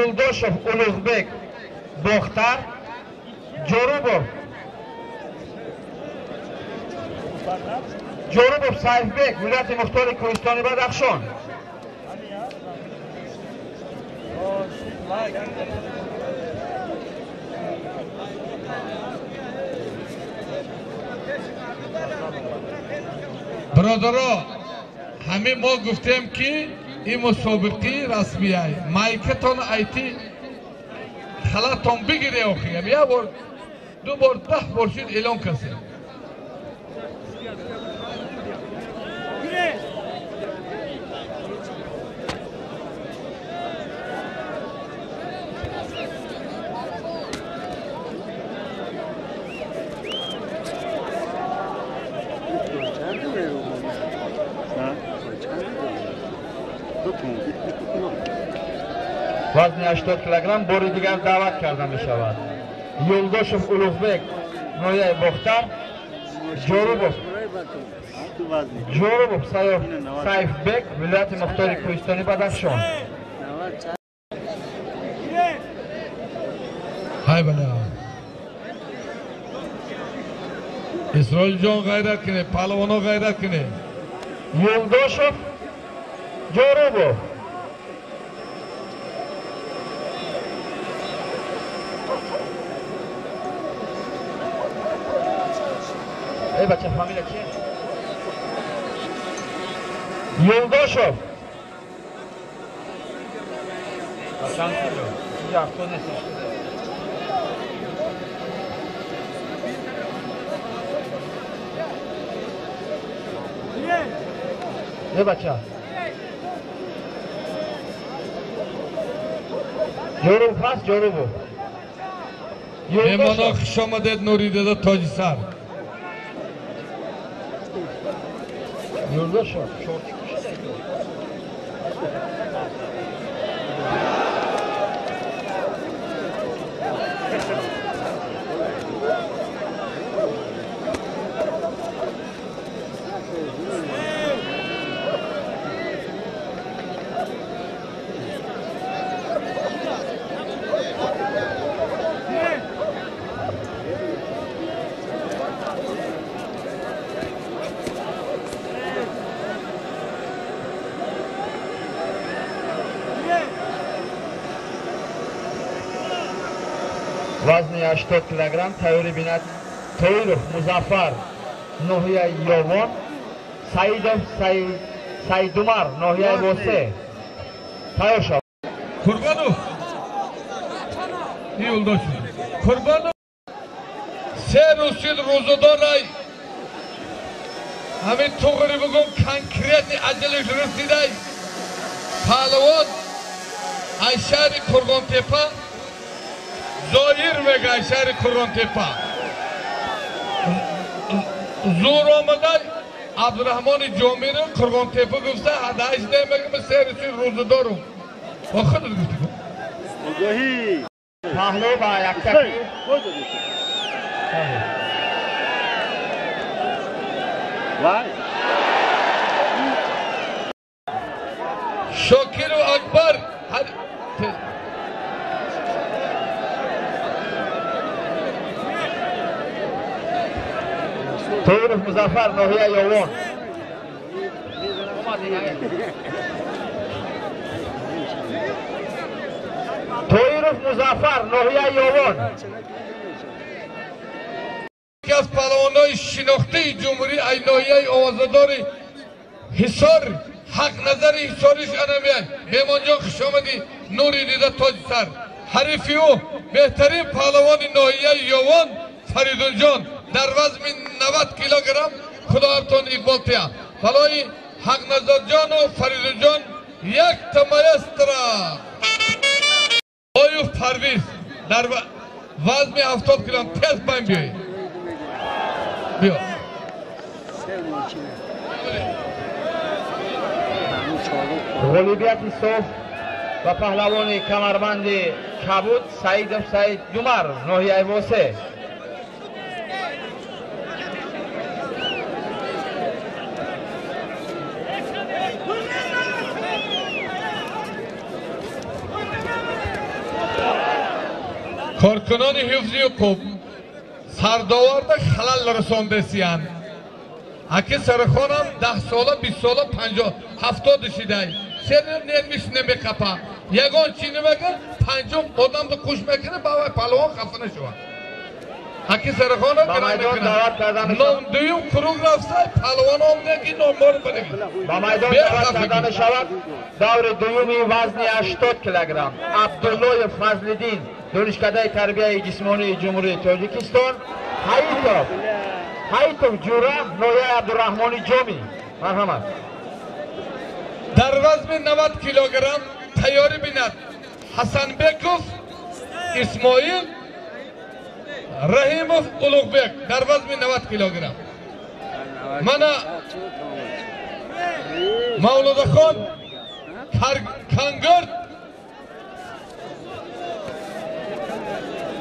Юлдошев Улуғбек Бохтар, Ҷорубов Сайфбек, вилояти мухтори Кӯҳистони Бадахшон. Бародаро, ҳамин мо гуфтем ки ин мусобиқаи расмия. Майкатон айти халатон бигире охи. Як бор, ду бор, 10 бор шуд эълон кардем. Вазни 80 килограмм бори дигар даъват карда мешавад Юлдошев Улуғбек, ноҳияи Бохтар, Ҷорубов Сайфбек, вилояти мухтори Кӯҳистони Бадахшон. Ҳай бала. Исроилҷон ғайрат кунед, паҳлавоно ғайрат кунед. Юлдошев Ҷорубов. Эй бача, фамилия чист? Юлдошев. Чанд кило? 70 нест. Эй бача. Ҷорубов ҳаст, Ҷорубов. Меҳмоно хуш омадед, Нуридада Тоҷисар. Юлдошев, шорти пӯшида. Вазни 80 килограмм тайёрӣ бинад Тоиров Музаффар, ноҳияи Ёвон, Саидов Саидумар, ноҳияи Восе. Тайёр шав. Қурбонов. Юлдошев. Қурбонов се рӯз шуд рӯзадорай. Ҳамин туғри бугум конкретни аҷалиш расидай. Паҳлавон аз шаҳри Қурғонтепа, Зоир мега аз шаҳри Қурғонтепа. Зур омадай. Абдурахмони Ҷомиро Қурғонтепа гуфта, ҳадааш намегӯ, ман се рӯза дорум. Бо худат гуфтӣ. Паҳлӯ ба яктаки. Шокиру Акбар Тоиров Музаффар, ноҳияи Ёвон. Тоиров Музаффар, ноҳияи Ёвон. Яке аз паҳлавонҳои шинохтаи ҷумҳурӣ ай ноҳияи овозадори Ҳисор, Ҳақназари Ҳисориш анамияй. Меҳмонҷон, хуш омадӣ, нури дида тоҷи сар. Ҳарифи ӯ беҳтарин паҳлавони ноҳияи Ёвон Фаридунҷон дар вазми 90 килограмм. Худоҳартон иқбол тия. Балои Ҳақназарҷону Фаридунҷон якта маэстро. Оюф Парвиз дар вазми 70 килограмм тез байн биёед. Биё. Ғолибияти соф ба паҳлавони камарбанди кабуд Саидов Саид Думар, ноҳияи Восе. Коркунони ҳифзи ҳуқуқ сардоварда халал расондесиянд. Аки сархонам 10 сола, 20 сола, 50, 70 шидай. Сер нервиш намекапа. Ягон чи намекун, панҷум одамро қуш мекунад, ба вай паҳлавон хафа нашавад. Аки сархонам Ба майдон даъват карда мешавад. Ном дуюм круг рафта, паҳлавон омда ки номбор барегид. Ба майдон даъват карда мешавад даври дуюми вазни 80 килограмм. Абдуллоев Фазлиддин, Донишкадаи тарбияи ҷисмонии Ҷумҳурии Тоҷикистон, Ҳайтов Ҷура, ноҳияи Абдураҳмони Ҷомӣ. Марҳамат. Дар вазми 90 килограмм тайёрӣ бинад Ҳасанбеков Исмоил, Раҳимов Улуғбек дар вазми 90 килограмм. Мана Мавлудахон Кангурд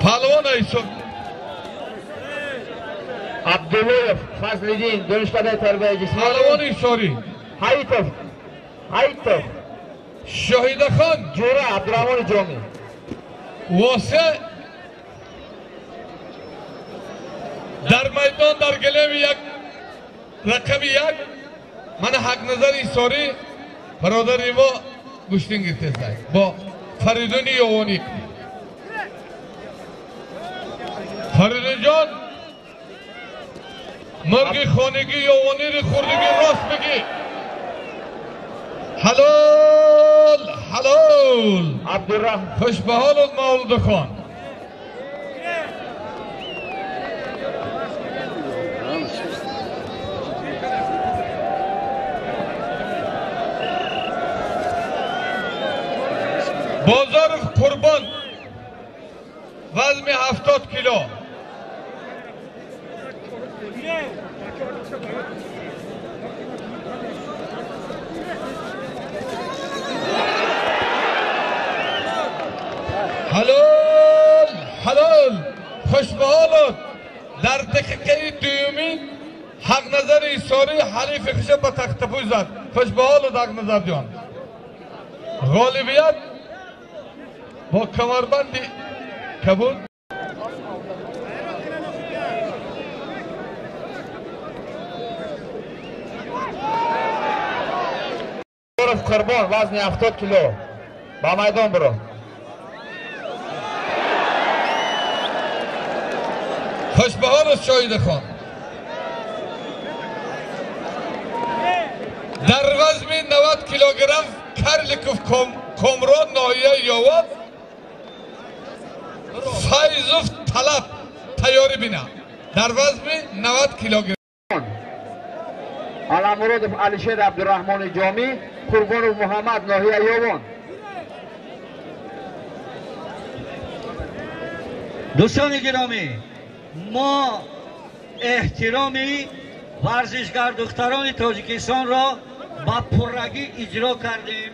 паҳлавон ҳисоб. Абдуллоев Фазлиддин, Донишкадаи тарбияи ҷисмонӣ, паҳлавони Ҳисорӣ. Ҳайтов Шоҳидахон Ҷура, Абдураҳмони Ҷомӣ. Восе дар майдон дар гилеми як рақами як мана Ҳақназари Ҳисорӣ бародари мо гӯштин гирифтестай бо Фаридуни Ёвонӣ. Фаридунҷон, мурғи хонагӣ Ёвонири хӯрдагӣ рост бигӣ. Ҳалол, ҳалол. Абдурраҳм Хуш ба ҳолат Мавлудахон. Бозоров Қурбон вазми 70 кило. Ҳалол, ҳалол. Хуш ба ҳолат. Дар дақиқаи дуюмин Ҳақназари Ҳисорӣ ҳарифи хиша ба тахтапӯй зад. Хуш ба ҳолат Ҳақназарҷон. Ғолибият бо камарбанди кабуд. Қурбон, вазни 70 кило. Ба майдон биро. Хуш ба ҳолат Шоҳидахон. Дар вазми 90 килограмм Карликов Комрон, ноҳияи Ёвон, Файзов Талаб тайёрӣ бина дар вазми 90 килограмм. Аламуродов Алишер, Абдураҳмони Ҷомӣ, Қурбонов Муҳаммад, ноҳияи Ёвон. Дӯстони гиромӣ, мо эҳтироми Варзишгар духтарони Тоҷикистонро ба пуррагӣ иҷро кардем.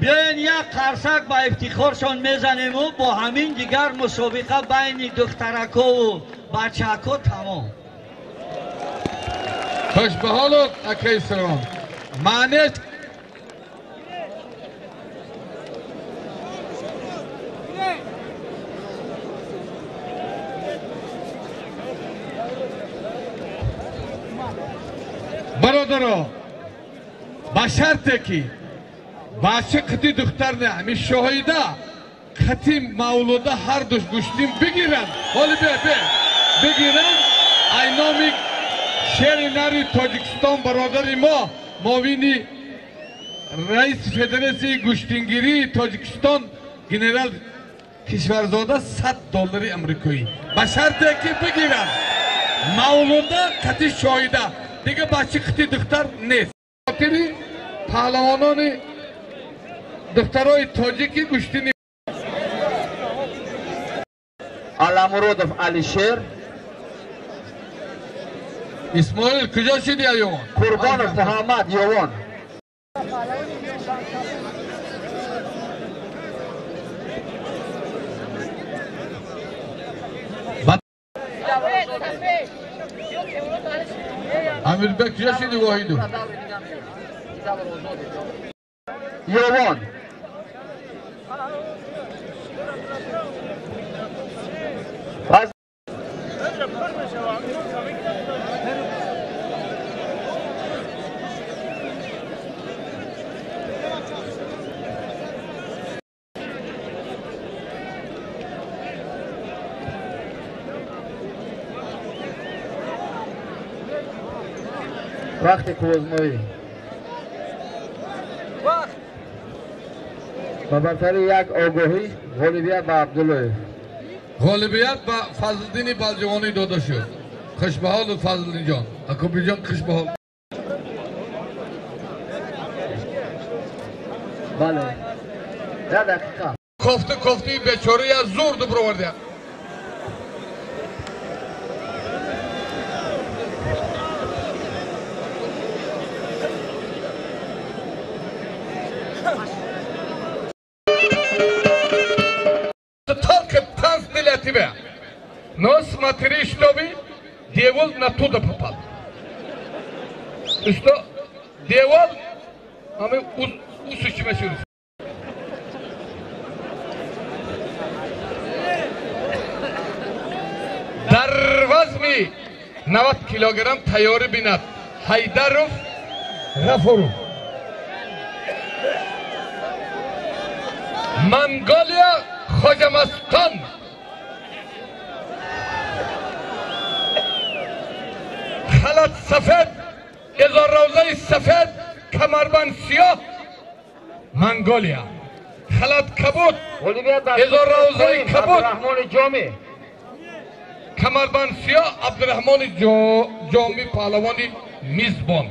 Биёен як қарсак ба ифтихоршон мезанему бо ҳамин дигар мусобиқа байни духтаракову бачако тамом. Хушбаҳолот акаи Сирон. Маънеш бародаро, ба шарте ки бача қити духтар не, ҳамин Шоҳида қити Мавлуда ҳар душ гӯштин бигиранд. Ҳоли бе бе бигиранд. Ай номи шери нари Тоҷикистон бародари мо, муовини раиси федератсияи гӯштингирии Тоҷикистон генерал Кишварзода 100 доллари амрикоӣ. Ба шарте ки бигиранд Мавлуда қити Шоҳида, дига бача қити духтар нест. Хотири паҳлавонони духтарои тоҷики гӯштини Аламуродов Алишер. Исмоил куҷо шуди аён? Қурбонов Муҳаммад Ёвон. Амирбек куҷо шуди Воҳиду? Ёвон. Вақти қуввозмоӣ ба бартари як огоҳӣ ғолибият ба Абдуллоев. Ғолибият ба Фазлиддини Балҷувонӣ дода шуд. Хушбаҳолу Фазлиддинҷон, Акобирҷон хушбаҳол. Бале, як дақиқа. Кофту кофтуи бечора я зур дубровардия. Только танц для тебя. Но смотри, чтобы девол на туда попал. Что девол, а мы усучимся. Дар вазми 90 килограмм тайёрӣ бинад Ҳайдаров Ғафуров. Монголия Хоҷамастон. Халат сафед, изорравзаи сафед, камарбанд сиёҳ, Монголия. Халат кабуд, изорравзаи кабуд, камарбанд сиёҳ, Абдураҳмони Ҷомӣ паҳлавони мизбон.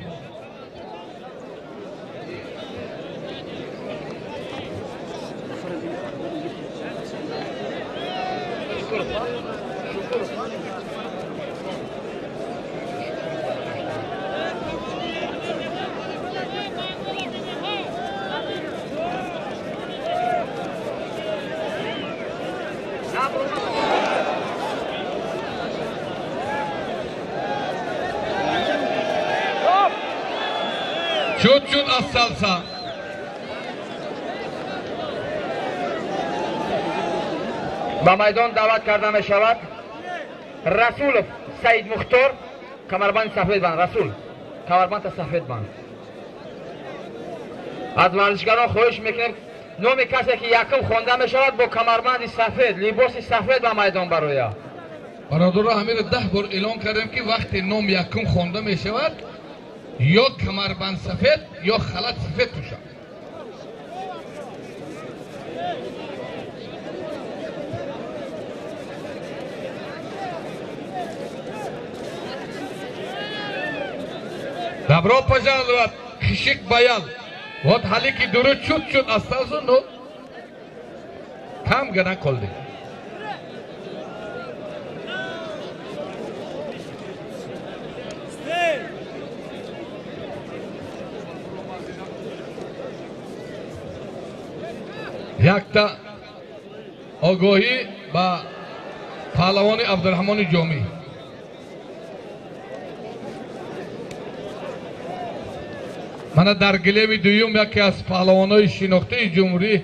Чут-чут остался. Ба майдон даъват карда мешавад Расулов Саид Мухтор, камарбанди сафед банд. Расул, камарбанда сафед банд. Аз варзишгарон хоҳиш мекунем номи касе ки якум хонда мешавад бо камарбанди сафед, либоси сафед ба майдон барояд. Бародаро, ҳаминро 10 бор эълон кардем ки вақте ном якум хонда мешавад ё камарбанд сафед ё халат сафед пӯшад. Добро пожаловать, Хишик Баял. Вот халики дуру чуть-чуть остался, но там гана колды. Якта огоҳӣ ба паҳлавони Абдураҳмони Ҷомӣ. Мана дар гилеми дуюм яке аз паҳлавонҳои шинохтаи ҷумҳурӣ,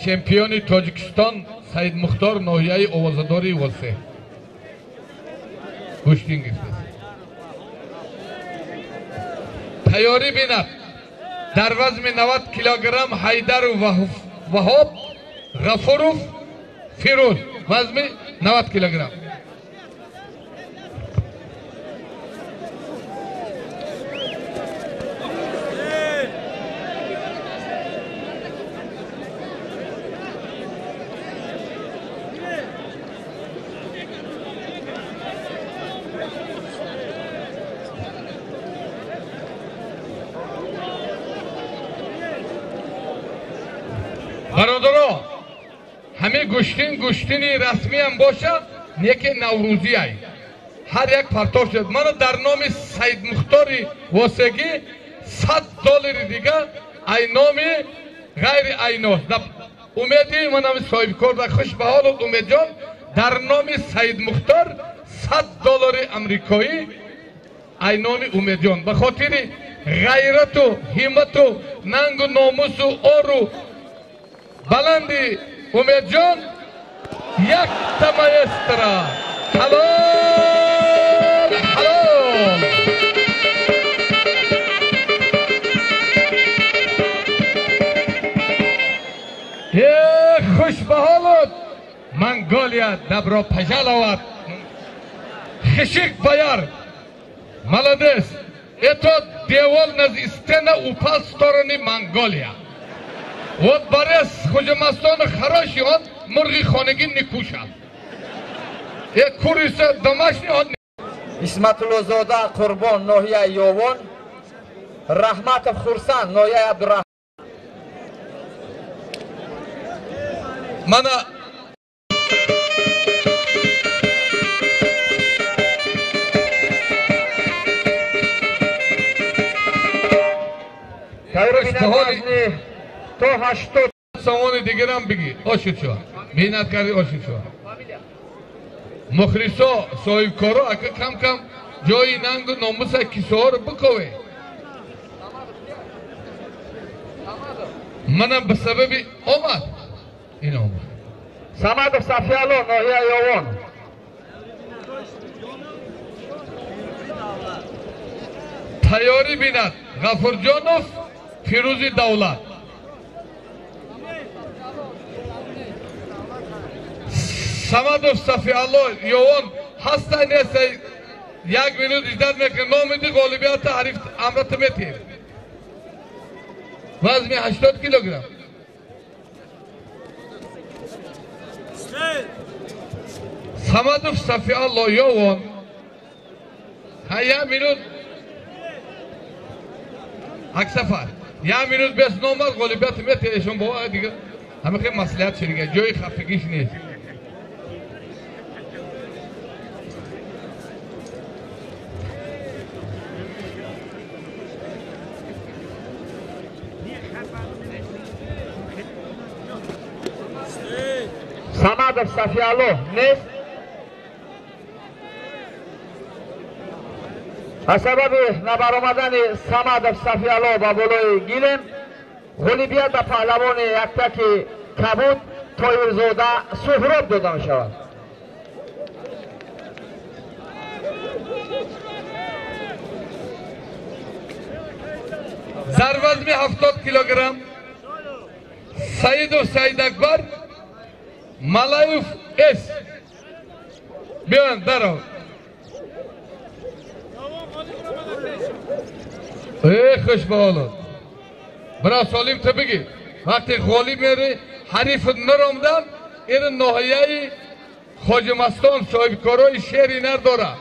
чемпиони Тоҷикистон Саидмухтор, ноҳияи Овозадори Восе. Гӯштин гирифтааст. Тайёрӣ бинад. Дар вазми 90 килограмм Ҳайдаров Ваҳоб, Ғафуров Фирӯз, вазми 90 килограмм. Бародаро, ҳамин гӯштин гӯштини расмиам боша, неки наврӯзӣ ай. Ҳар як партов шуд. Мана дар номи Саидмухтори Восегӣ $100 дига ай номи ғайри айнос. Умеди манам соҳибкор да хуш ба ҳолу Умедҷон, дар номи Саидмухтор $100 амрикоӣ ай номи Умедҷон. Ба хотири ғайрату ҳиммату нангу номусу ору баланди Умедҷон якта маэстро. Ҳалол, ҳалол. Э, хуш ба ҳолот Монголия, добро пожаловать. Хишик Баяр, молодец. Этот девол на стена упал в сторону Монголия. Вот борец Худжамастона хороший, он мурғи хонагӣ не кушал. Курица домашний он. Исматуллозода Қурбон, ноҳияи Ёвон, Раҳматов Хурсанд, ноҳияи Абдураҳмон. Мана то 80 сомони дигарам бигир. Ошид шава. Меҳнат кардӣ, ошид шава. Мухлисо, соҳибкоро ака кам-кам ҷои нангу номуса кисоҳоро бикове. Манам ба сабаби омад. Ин омад. Самадов Сафиало, ноҳияи Ёвон. Тайёрӣ бинад Ғафурҷонов Фирӯзи Давлат. Самадов Сафиалло Ёвон ҳаста неста, як минут издат мекунад. Номиди ғолибията ҳариф амрата метиҳем. Вазми 80 килограмм. Самадов Сафиалло Ёвон. Ҳа, як минут. Аксафар. Як минут бес номад ғолибият метиҳед. Эшон бо дига ҳама хел маслиҳат ширига. Ҷои хафагиш нест. Самадов Сафиало нест. Аз сабаби набаромадани Самадов Сафиало ба болои гилем, ғолибият ба паҳлавони яктаки кабуд Тоирзода Суҳроб дода мешавад. Дар вазми 70 килограмм Саидов Саидакбар, Малаев С. Биён даров. Э, хуш ба ҳолот. Бира солим ту бигӣ. Вақте ғолиб мери, ҳариф наромдан, ин ноҳияи Хоҷимастон соҳибкорои шери нар дора.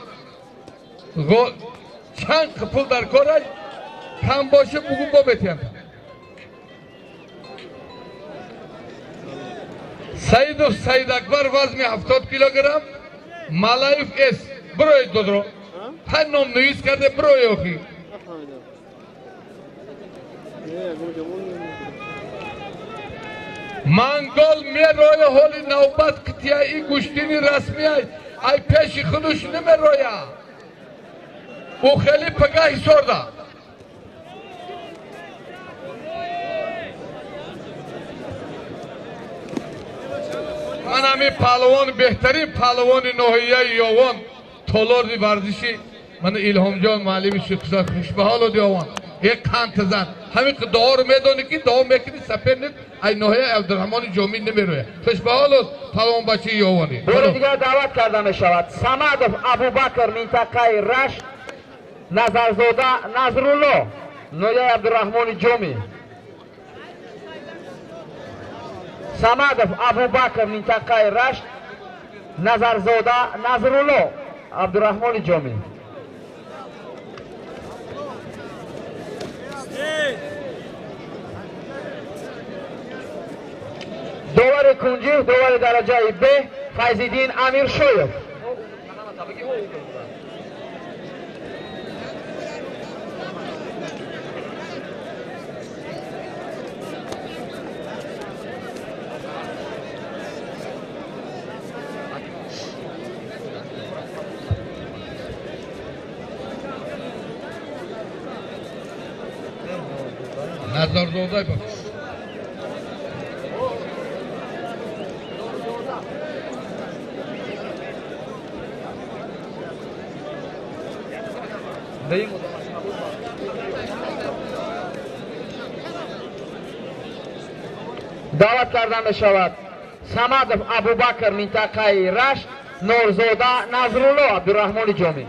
Чанд пул дар кораш кам боша бугу бо метиҳам. Саидов Саидакбар вазми 70 килограмм, Малаев С. Бироед додро. Ҳар ном навис карде бироед охи. Мангол мероя ҳоли навбат қитияи гӯштини расмия ай пеши худуш намероя. Ӯ хеле пага ҳисорда. Ман ҳамин паҳлавон беҳтарин паҳлавони ноҳияи Ёвон толори варзиши ман Илҳомҷон муаллими шуд хушбаҳолуд Ёвон. Як қанта зан. Ҳамин дуоро медонӣ ки дуо мекунӣ соперник ай ноҳияи Абдурраҳмони Ҷомӣ намерояд. Хушбаҳолуд паҳлавонбачаи Ёвонӣ. Бори дигар даъват карда мешавад Самадов Абубакр минтақаи Рашт, Назарзода Назрулло ноҳияи Абдурраҳмони Ҷомӣ. Самадов Абубакр минтақаи Рашт, Назарзода Назрулло Абдурраҳмони Ҷомӣ. Довари кунҷӣ, довари дараҷаи Б Файзиддин Амиршоев. Назарзода бах. Даъват карда мешавад Самадов Абубакр минтақаи Рашт, Норзода Назрулло Абдурраҳмони Ҷомӣ.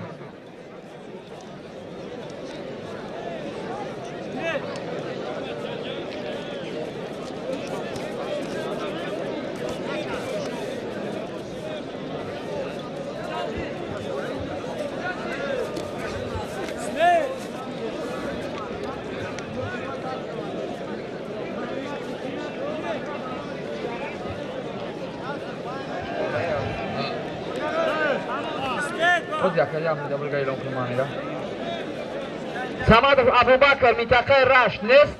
Самадов Абубакр минтақаи Рашт нест.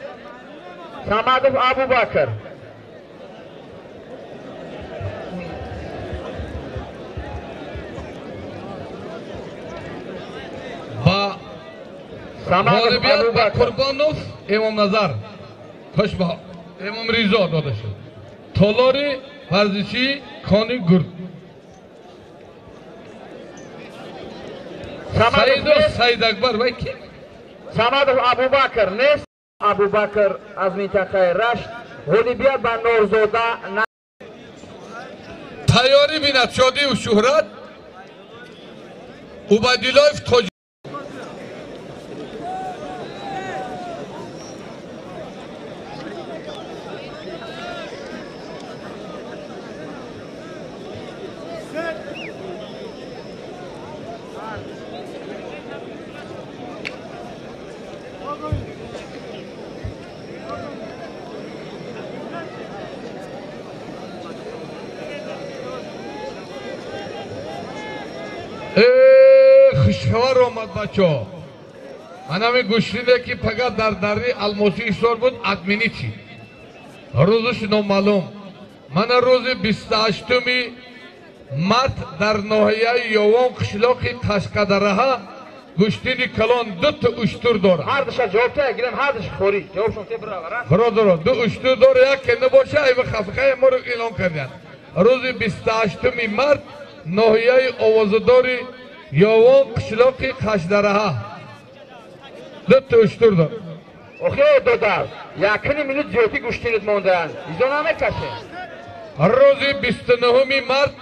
Самадов Абубакр. Ба ғолибият ба Қурбонов Имомназар хушбаҳол Имом Ризо дода шуд. Толори варзишии Кони Гурд. Саидов Саид Акбар вай ки? Самадов Абубакр нест. Абубакр аз минтақаи Рашт ғолибият ба Норзода. Тайёрӣ бинад шодиву шӯҳрат Убайдуллоев Тоҷ. Хушхабар омад бачаҳо. Ман ҳамин гӯштине ки фақат дар дари Алмосии Ҳисор буд админӣ чӣ рӯзаш номаълум. Мана рӯзи 28 март дар ноҳияи Ёвон қишлоқи Қашқадараҳа гӯштини калон дута уштур дорад. Ҳардуша ҷавоб та гирем, ҳардуш хорӣ. Ҷавобшон те бирава. Бародаро, ду уштур дора, яке набоша, айва хафиқаи моро эълон карданд. Рӯзи 28 март ноҳияи овозадори Ёвон қишлоқи Қашдараҳа дута уштур дорад. Охе додар, якни минут зиёдӣ гӯштинит мондаанд. Изо намекашем. Рӯзи 29 март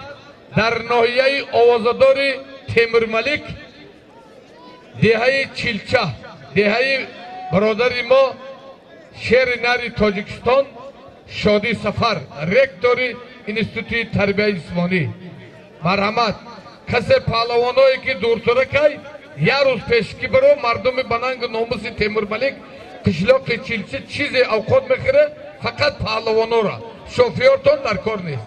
дар ноҳияи овозадори Темурмалик деҳаи Чилча, деҳаи бародари мо шери нари Тоҷикистон Шодӣ Сафар, ректори Институти тарбияи ҷисмонӣ. Марҳамат, касе паҳлавоное ки дуртуракай як рӯз пешки баро мардуми ба нангу номуси Темурмалик қишлоқи Чилча чизе авқот мехӯра, фақат паҳлавонора. Шофёртон дар кор нест.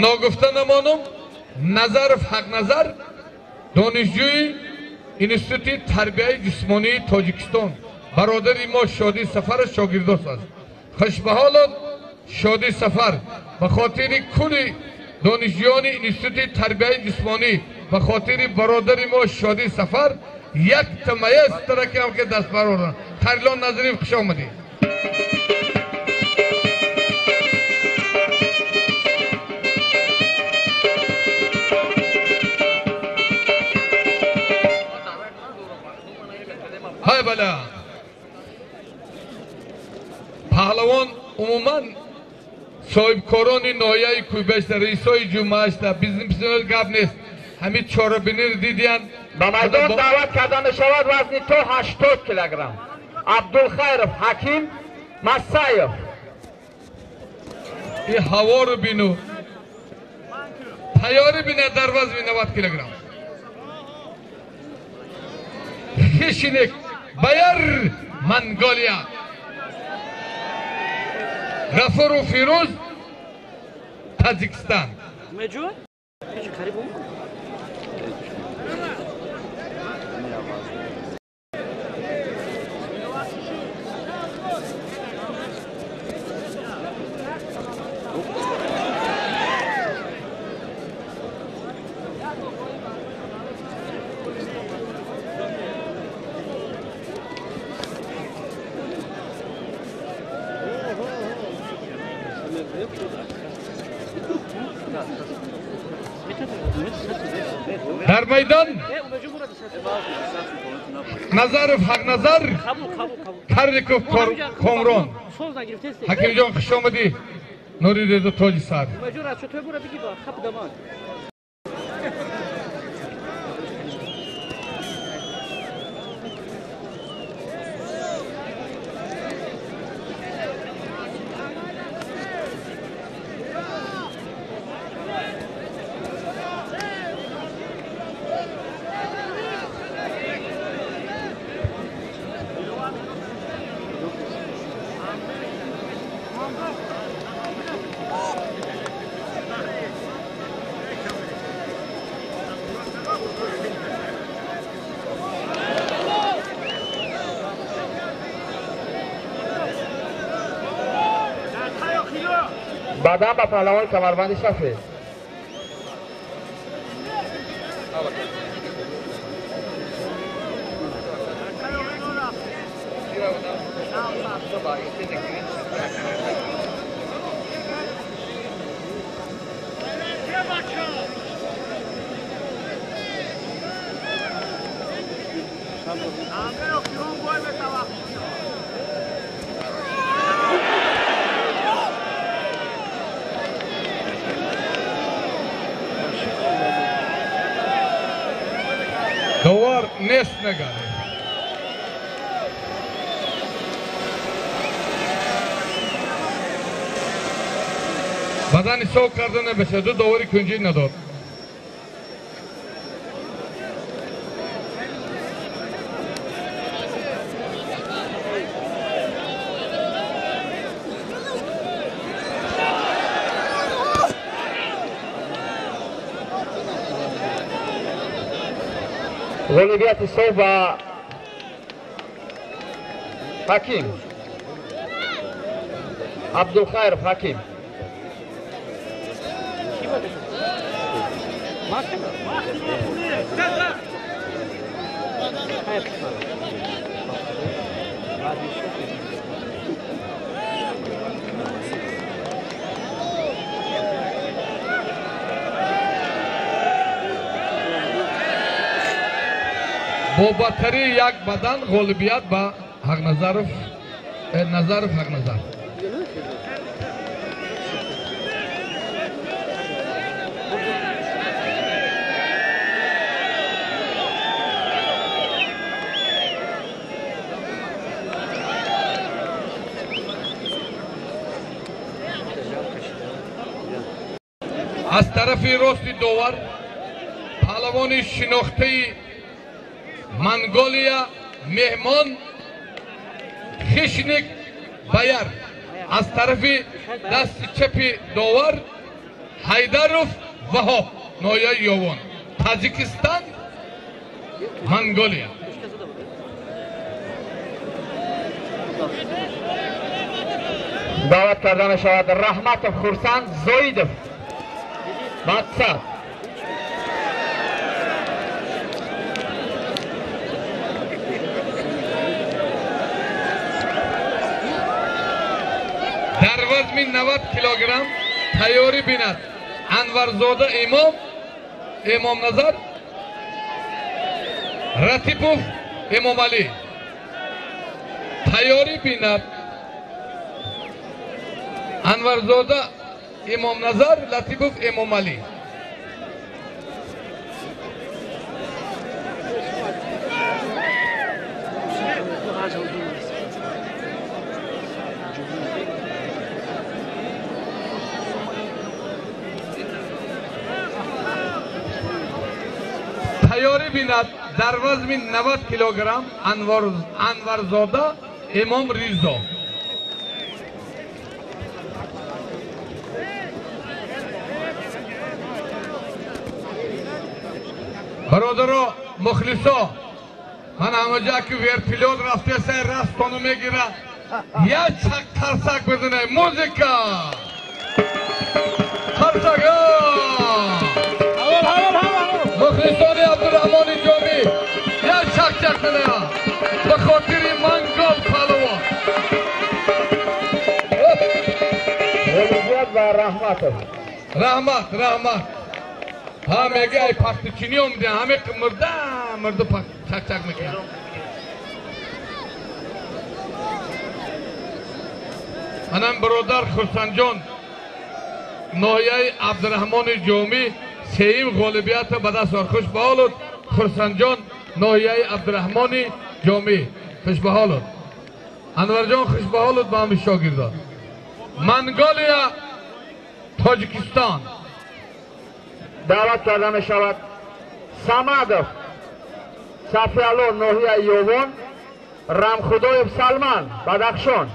Ногуфта намонум, Назаров Ҳақназар донишҷӯи Институти тарбияи ҷисмонии Тоҷикистон бародари мо Шодӣ Сафар шогирдост аст. Хушбаҳолот Шодӣ Сафар ба хотири кулли донишҷӯёни Институти тарбияи ҷисмонӣ ба хотири бародари мо Шодӣ Сафар як маэстро ки ҳам ки даст бароранд. Хайрилон Назриев, хуш омадӣ. Ҳай бала паҳлавон умуман соҳибкорони ноҳияи Кӯйбашта, раисои ҷумъаашта, бизнесменои гап нест. Ҳамин чорабиниро дидиянд. Ба майдон даъват карда мешавад вазни то 80 килограмм Абдулхайров Ҳаким Масаев. И ҳаворо бину, тайёрӣ бина дар вазни 90 килограмм. Хишиник Баяр, Монголия. Ғафуров Фирӯз, Таҷикистон. Дар майдон Назаров Ҳақназар, Карликов Комрон. Ҳакимҷон, хуш омадӣ. Нури Резо тоҷи сар. Баъдан ба паҳлавони камарбанди сафед. Довар нест нагаре. Бадан ҳисоб карда набешад, ду довари кунҷӣ надод. Ғолибияти соф ба Ҳаким Абдулхайров Ҳаким. Бо бартарии як бадан ғолибият ба Ҳақназаров, Назаров Ҳақназар. Аз тарафи рости довар паҳлавони шинохтаи Монголия меҳмон Хишник Баяр, аз тарафи дасти чапи довар Ҳайдаров Ваҳоб, ноҳияи Ёвон, Таҷикистон. Монголия. Даъват карда мешавад Раҳматов Хурсанд, Зоидов Мақсад. Дар вазми 90 килограмм тайёрӣ бинад Анварзода Имом, Имомназар, Ратипов Эмомалӣ. Тайёрӣ бинад Анварзода Имомназар, Латипов Эмомалӣ. Тайёрӣ бинад дар вазми 90 килограмм Анварзода Имом Ризо. Бародаро, мухлисо, ман ҳамаҷа ки вертолёт рафтеса растону мегира, як чак қарсак бизанед. Музыка! Қарсак! Мухлисони Абдураҳмони Ҷомӣ як чак-чак кунед ба хотири Мангол палвон. Ғолибият ва Раҳматов. Раҳмат, раҳмат. Ҳа мега ай пахтачинӣ омадем, ҳаме мурда мурда чак-чак мекунад. Манам бародар Хурсандҷон, ноҳияи Абдураҳмони Ҷомӣ сеюм ғолибиятро ба даст овард. Хушбаҳолуд Хурсандҷон, ноҳияи Абдураҳмони Ҷомӣ. Хушбаҳолуд Анварҷон, хушбаҳолуд ба ҳами шогирдон. Монголия, Тоҷикистон. Даъват карда мешавад Самадов Сафиало, ноҳияи Ёвон, Рамхудоев Салман, Бадахшон.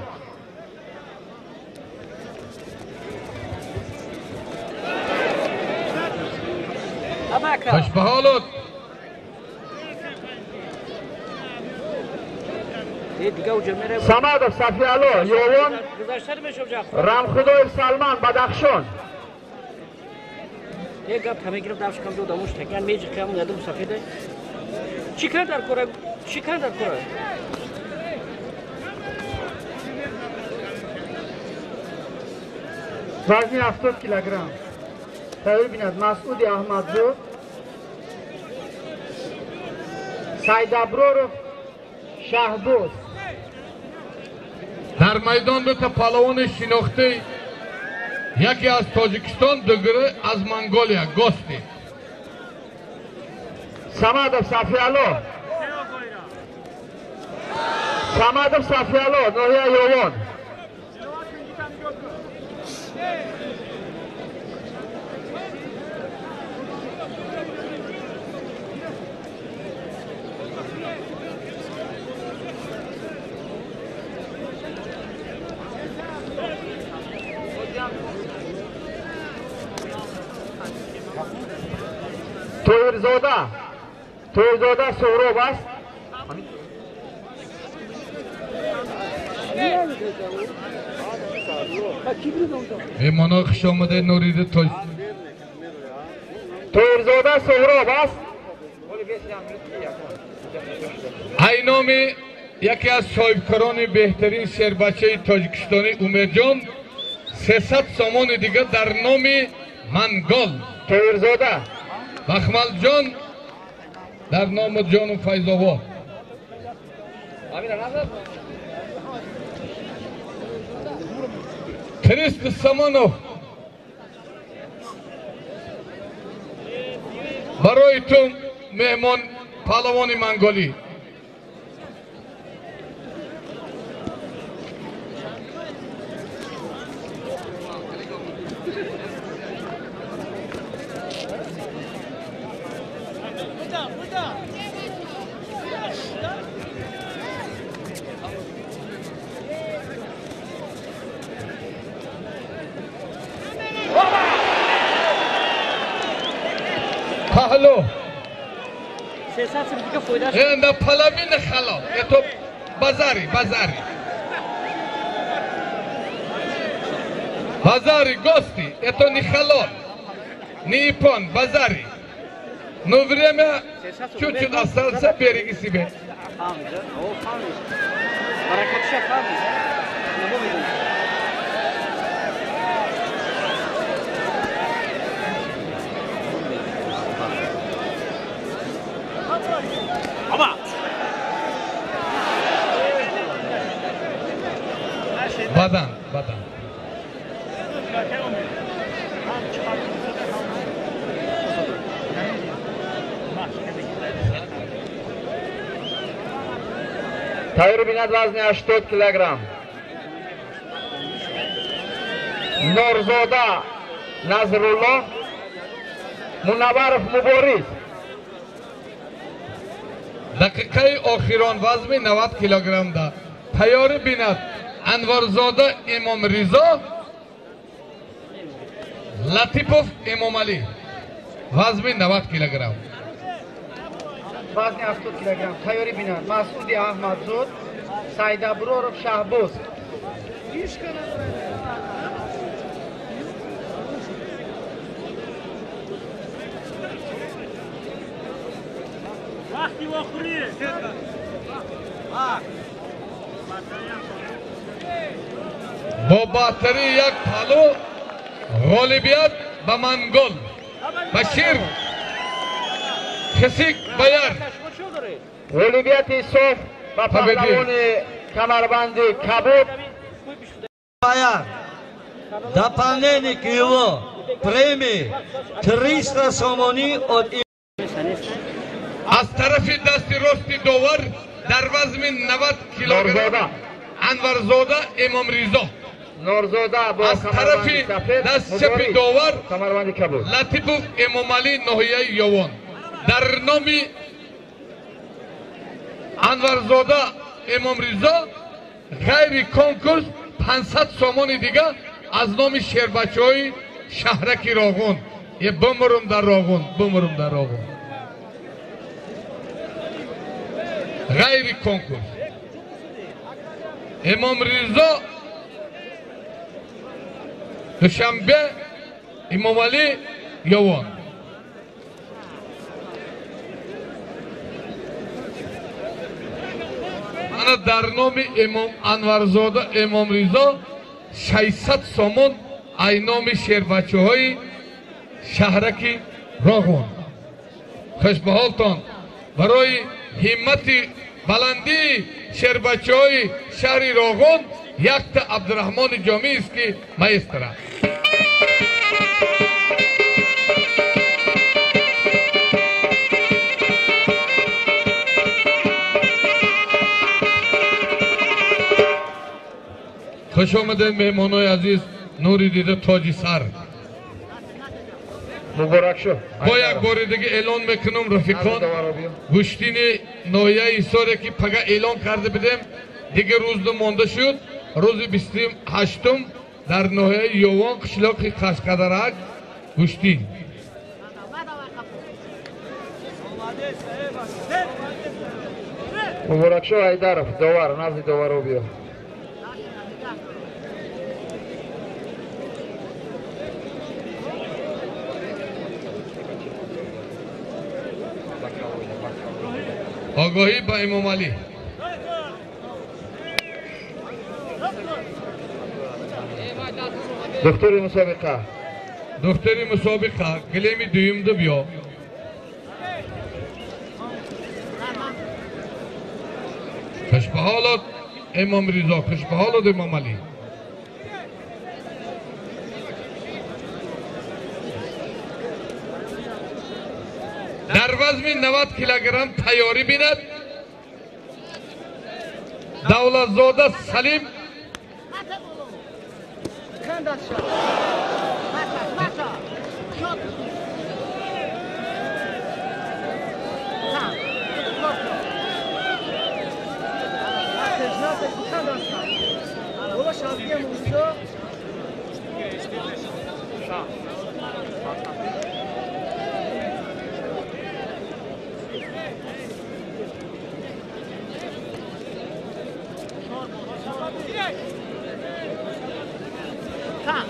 Хушбаҳолуд. Самадов Сафиало, Ёвон, Рамхудоев Салман, Бадахшон. Як гап мегирам, давш кам додам, уш такян меҷи қиям ядум сафеда. Чӣ кар дар кора? Чӣ кар дар кора? Вазни 70 килограмм. Тайёр бинад Масуди Аҳмадзод, Сайдаброров Шаҳбоз. Дар майдон дута палавони шинохтаи, яке аз Тоҷикистон, дигаре аз Монголия, гости. Самадов Сафиало, Самадов Сафиало, ноҳияи Ёвон. Тоирзода, Тоирзода Суҳроб аст. Меҳмоно, хуш омадед, Нуриди Тоҷ. Тоирзода Суҳроб аст. Ай номи яке аз соҳибкорони беҳтарин шербачаи тоҷикистонӣ Умедҷон 300 сомони дигар дар номи Монгол. Тоирзода Бахмалҷон дар номи ҷону Файзобод. Триста сомонов барои ту меҳмон палавони монголӣ. Паҳлу. Наполовину халал. Это базари, базари. Базари, гости, это не халал, не япон, базари. Но время чуть-чуть осталось, береги себе. Бадан, бадан. Тайёр бинад вазни 80 килограмм. Нурзода Назрулло, Мунаваров Мубориз. Дақиқаи охирон вазми 90 килограммда. Тайёр бинад Анварзода Имом Ризо, Латипов Имомали. Вазми 90 килограмм. Вазни 70 килограмм. Тайёри бинад Масуди Аҳмадзод, Сайдаброров Шаҳбоз. Бо баҳтари як палу ғолибият ба мангол. Башир Хисик Баяр. Ғолибияти соф ба паҳлавони камарбанди кабуд. Баяр. Дополнение к его премии 300 сомони от аз тарафи дасти рости довар дар вазми 90 килограмм Анварзода Имом Ризо. Нурзода бо аз тарафи даст чапи довар камарбанди кабуд Латипов Эмомалӣ ноҳияи Ёвон. Дар номи Анварзода Имом Ризо ғайри конкурс 500 сомони дига аз номи шербачаҳои шаҳраки Роғун. Е бумурум дар Роғун, бумурум дар Роғун. Ғайри конкурс. Имом Ризо Душанбе, Имомалӣ Ёвон. Ана дар номи Имом Анварзода Имом Ризо 600 сомон ай номи шербачаҳои шаҳраки Роғун. Хушбаҳолтон барои ҳиммати баландии шербачаҳои шаҳри Роғун якта Абдураҳмони Ҷомиест ки маэстро. Хуш омадед меҳмонои азиз, нури дида тоҷи сар. Муборак шуд. Бо як бори дига эълон мекунам рафиқон, гӯштини ноҳияи Ҳисоре ки пага эълон карда будем, дигар рӯз монда шуд. Рӯзи 28 дар ноҳияи Ёвон, қишлоқи Қашқадарак гӯштин. Муборакшо Айдаров, довар, назди доваро биё. Огоҳӣ ба Имомалӣ. Духтури мусобиқа. Духтури мусобиқа гилеми дуюмда биё. Хушбаҳолот Имом Ризо, хушбаҳолот Имомалӣ. Дар вазми 90 килограмм тайёрӣ бинад Давлатзода Салим.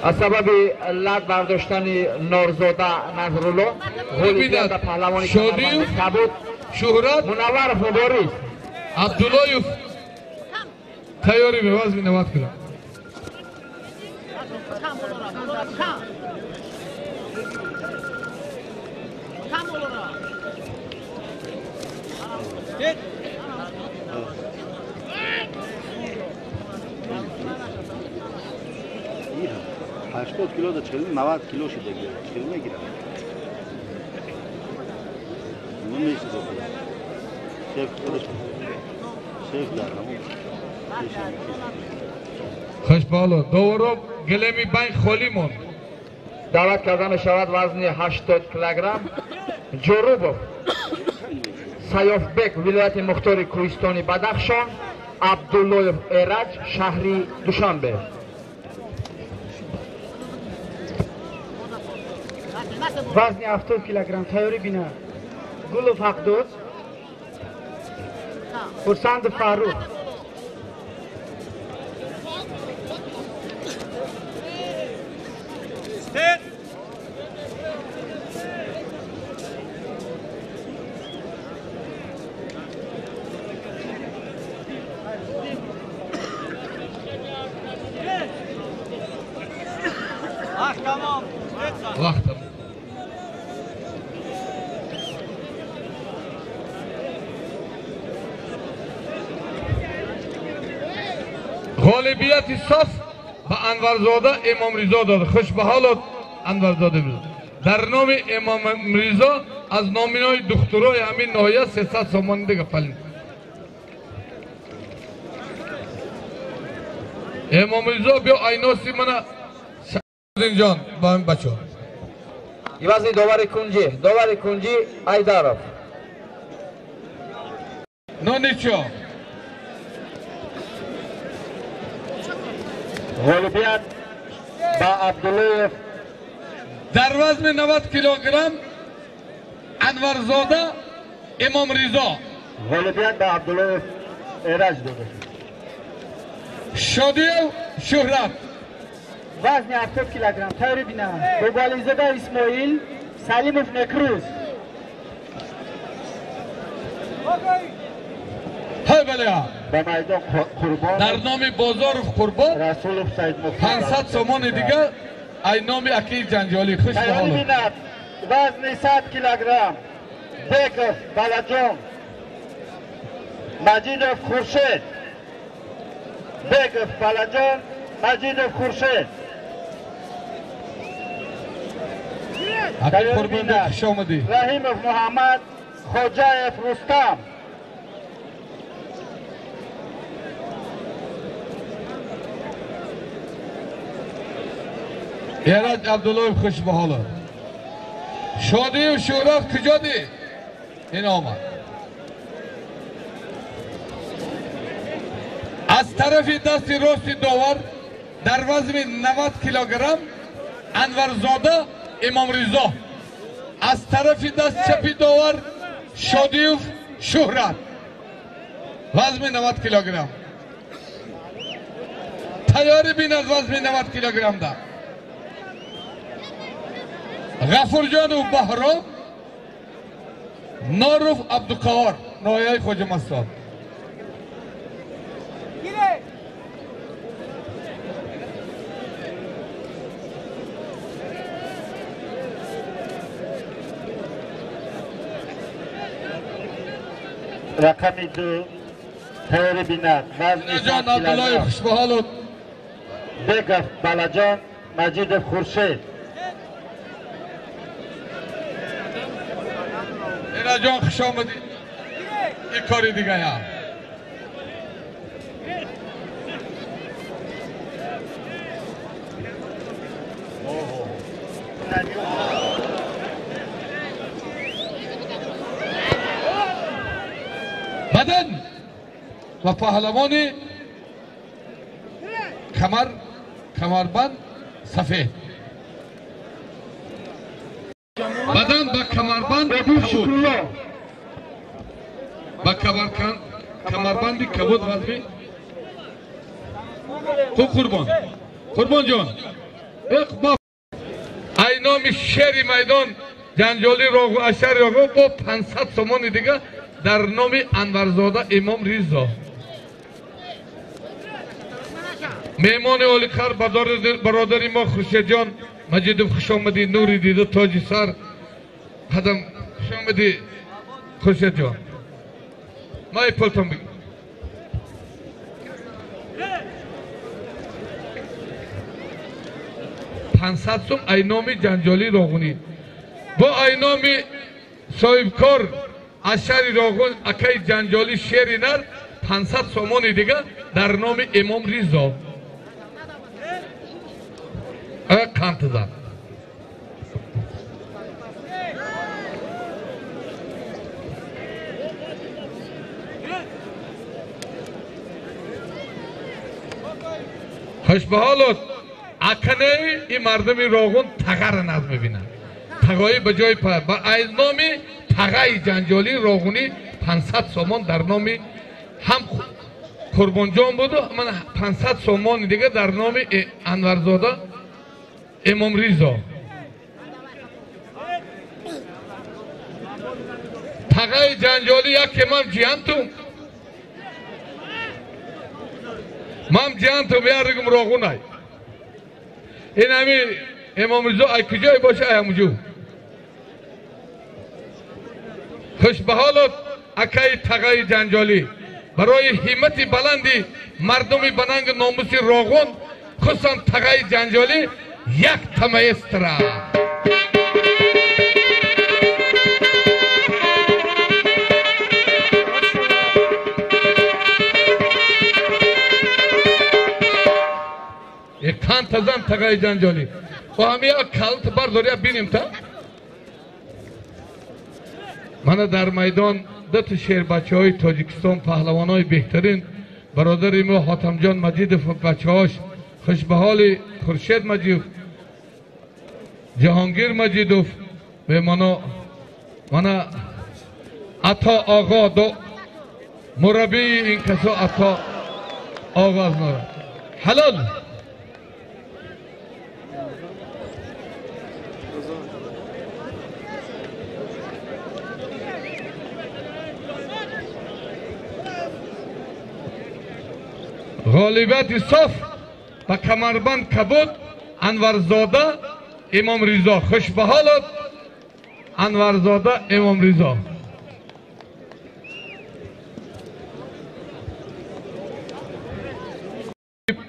Аз сабаби лат бардоштани Норзода Назрулло ғолибият ба паҳлавони Шодиев кабуд Шуҳрат Мунавваров Мубориз Абдуллоев тайёри ба вазни 90 кило. 80 кило да чхели 90 кило шуда гира. Чхели мегирам. Намеши да. Шеф худаш. Шеф дарам. Хуш бало. Довароб гилеми байн холӣ монд. Даъват карда мешавад вазни 80 килограмм Ҷорубов Саёфбек вилояти мухтори Кӯҳистони Бадахшон, Абдуллоев Эраҷ шаҳри Душанбе. Вазни 70 килограмм тайёрӣ бина Гулов Ҳақдӯз, Хурсандов Фаррух. Вақт тамом. Ғолибияти соф ба Анварзода Имомризо дод. Хуш ба ҳолот Анварзода буд. Дар номи Имомризо аз номинои духтурои ҳамин ноҳия 300 сомон дига палин. Имомризо биё айноси мана ҷон ба ҳамин бачаҳо. Ивази довари кунҷӣ, довари кунҷӣ Айдаров. Ноничо. Ғолибият ба Абдуллоев дар вазни 90 килограмм Анварзода Имомризо. Ғолибият ба Абдуллоев Эраҷ дода шуд. Шодиев Шуҳрат. Вазни 70 килограмм тайёрӣ бина Бобоализода Исмоил, Салимов Некрӯз. Ҳай бале. Ба майдон Қурбон дар номи Бозоров Қурбон Расулов Саидмуҳаммад 500 сомони дига ай номи акии ҷанҷолӣ. Хуш ба тайёрӣ ҳолот. бинад вазни 100 килограмм Беков Балаҷон, Маҷидов Хуршед. Беков Балаҷон, Маҷидов Хуршед. Акӣ Қурбон бек, хуш омадӣ. Раҳимов Муҳаммад, Хоҷаев Рустам. Эраҷ Абдуллоев хуш ба ҳолот. Шодиев Шуҳрат куҷо дид? Ин омад. Аз тарафи дасти рости довар дар вазни 90 килограмм Анварзода Имомризо. Аз тарафи даст чапи довар Шодиев Шуҳрат. Вазни 90 килограмм. Тайёрӣ бинад вазни 90 килограмм да. Ғафурҷонов Баҳром, Норов Абдуқаҳор, ноҳияи Хоҷамастон. Рақами 2 тайёрӣ бинад вазни Ҷон 100 Абдуллоев килограмм хуш ба ҳолот. Беков Балаҷон, Маҷидов Хуршед. Эраҷон хуш омадӣ. Ин кори дигая. Бадан ва паҳлавони камар камарбанд сафед. Бадан ба камарбанд кабуд. Ба камарбанди кабуд вазни. Хуб Қурбон. Қурбон ҷон. Ай номи шери майдон ҷанҷоли Роғу Ашари Роғу бо 500 сомони дига дар номи Анварзода Имом Ризо. Меҳмони олиқадр бародари мо Хуршедҷон Маҷидов, хуш омадӣ, нури дида, тоҷи сар, қадам, хуш омадӣ Хуршедҷон. Май пултон бигир. 500 сум ай номи ҷанҷоли Роғунӣ бо ай номи соҳибкор аз шаҳри Роғун акаи ҷанҷоли шери нар 500 сомони дига дар номи Имом Ризо. Қант зад. Хуш ба ҳолот аканеи ин мардуми Роғун тағара назм мебинанд. Тағоӣ ба ҷои ба аз номи тағаи ҷанҷолии Роғунӣ 500 сомон дар номи ҳам Қурбонҷон буду ман 500 сомони дига дар номи Анварзода Имом Ризо. Тағаи ҷанҷолӣ яке ман ҷиянтум. Ман ҷиянтум яригум Роғунай. Ин ҳами Имом Ризо ай куҷое боша ай ҳамуҷу. Хуш ба ҳолот акаи тағаи ҷанҷолӣ барои ҳиммати баланди мардуми бананги номуси Роғун, хусусан тағаи ҷанҷолӣ як тамаэстра. Қанта зан тағаи ҷанҷолӣ. Бо ҳами як калт бардор, як бинем та. Мана дар майдон дута шербачаҳои Тоҷикистон, паҳлавонҳои беҳтарин, бародари мо Ҳотамҷон Маҷидов ва бачаҳош, хушбаҳоли Хуршед Маҷидов, Ҷаҳонгир Маҷидов, меҳмоно мана Ато Оғо, мураббии ин касо Ато Оғо аз Нора. Ҳалол. Ғолибияти соф ба камарбанд кабуд Анварзода Имом Ризо. Хуш ба ҳолот Анварзода Имом Ризо.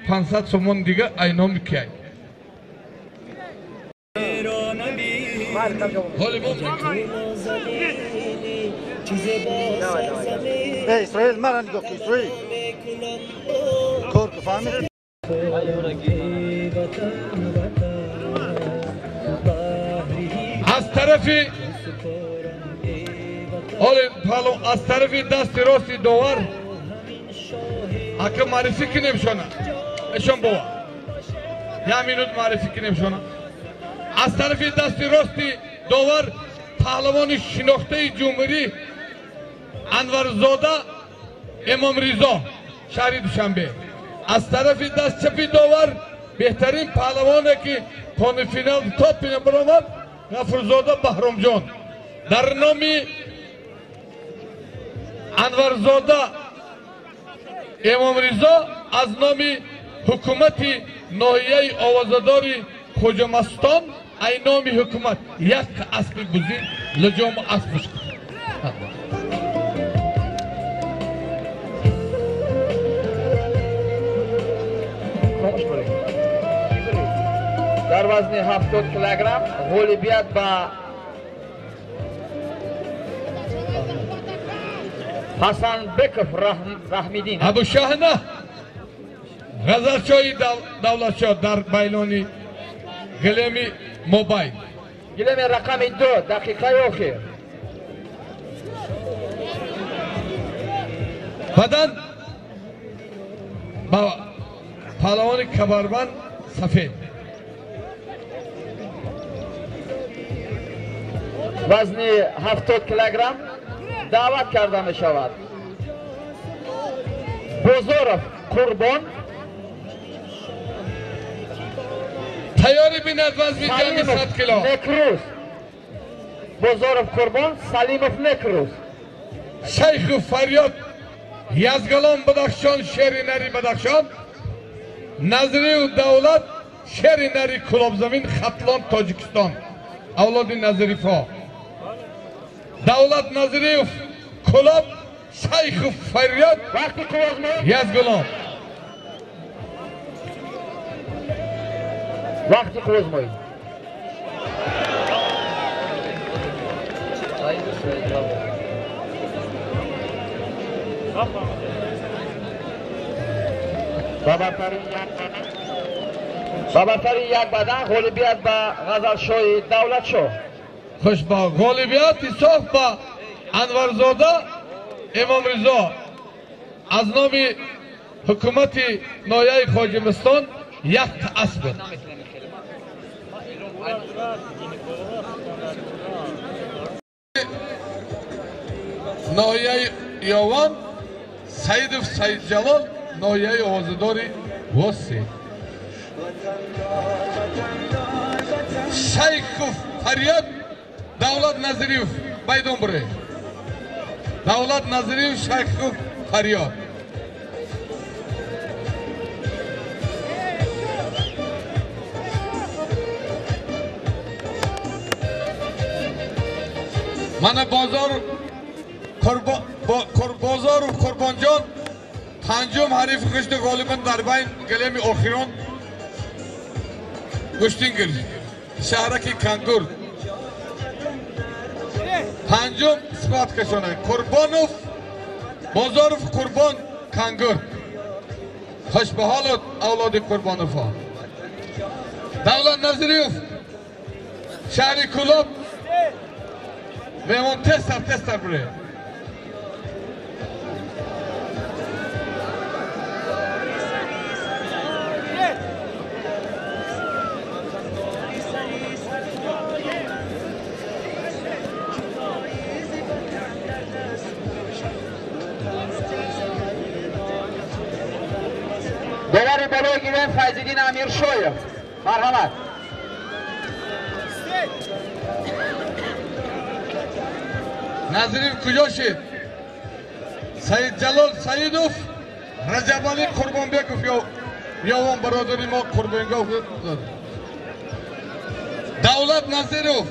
500 сомон дига ай номи киай. Исроил мара нигоҳ кун, Исроил. Кор ку, фаҳмидӣ? Аз тарафи оли палон, аз тарафи дасти рости довар ака маърифӣ кунем шона. Эшон бова. Як минут маърифӣ кунем шона. Аз тарафи дасти рости довар паҳлавони шинохтаи ҷумҳурӣ Анварзода Имом Ризо, шаҳри Душанбе. Аз тарафи даст чапи довар беҳтарин паҳлавоне ки то финал то финал баромад Ғафурзода Баҳромҷон. Дар номи Анварзода Имом Ризо аз номи ҳукумати ноҳияи овозадори Хоҷамастон ай номи ҳукумат як аспи бузин лаҷому аспаш. Дар вазни 70 килограмм ғолибият ба Ҳасанбеков Раҳмиддин. Абушаҳна Ғазалшоҳи Давлатшоҳ дар байлони гилеми мобайл. Гилеми рақами 2, дақиқаи охир. Баъдан ба паҳлавони камарбанд сафед. Вазни 70 килограмм даъват карда мешавад Бозоров Қурбон. Тайёрӣ бинад вазни ҷамъи 100 кило. Некрӯз. Бозоров Қурбон, Салимов Некрӯз. Шайху Фарёд Язгалон Бадахшон, шери нари Бадахшон. Назриев Давлат, шери нари Кулобзамин, Хатлон, Тоҷикистон. Авлоди Назарифо. Давлат Назриев Кулоб, Шайху Фарёд Язгалон. Вақти қуввозмоӣ. Ба бартарии як бадан ғолибият ба Ғазалшоҳи Давлатшоҳ. Хуш ба ғолибият ҳисоб ба Анварзода Имомризо аз номи ҳукумати ноҳияи Хоҷимистон як асп. Ноҳияи Ёвон Саидов Саидҷалол, ноҳияи Овозадори Восе. Шайхов Фарёд, Давлат Назриев майдон буре. Давлат Назриев, Шайхов Фарёд. Мана бозор Бозоров Қурбонҷон панҷум ҳарифи гӯшти ғолибан дар байн галеми охирон гӯштин гирифт. Шаҳраки Кангур. Панҷум схваткашона Қурбонов Бозоров Қурбон Кангур. Хуш ба ҳолат авлоди Қурбоновҳо. Давлат Назриев шаҳри Кулоб меҳмон тезтар тезтар буре. Довари болои гирем Файзиддин Амиршоев. Марҳамат. Назриев куҷо шид? Саидҷалол Саидов, Раҷабалӣ Қурбонбеков ёвон бародари мо Қурбонгоҳ. Давлат Назиров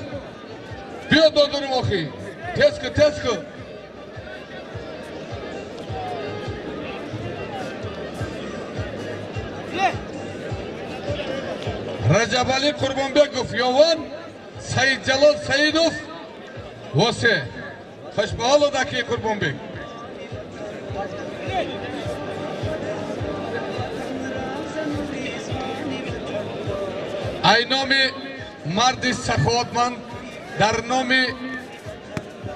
биё додарим охи. Тез ку, тез ку. Раҷабалӣ Қурбонбеков ёвон, Саидҷалол Саидов Восе. Хуш ба ҳолат аки Қурбонбек. Ай номи марди саховатманд дар номи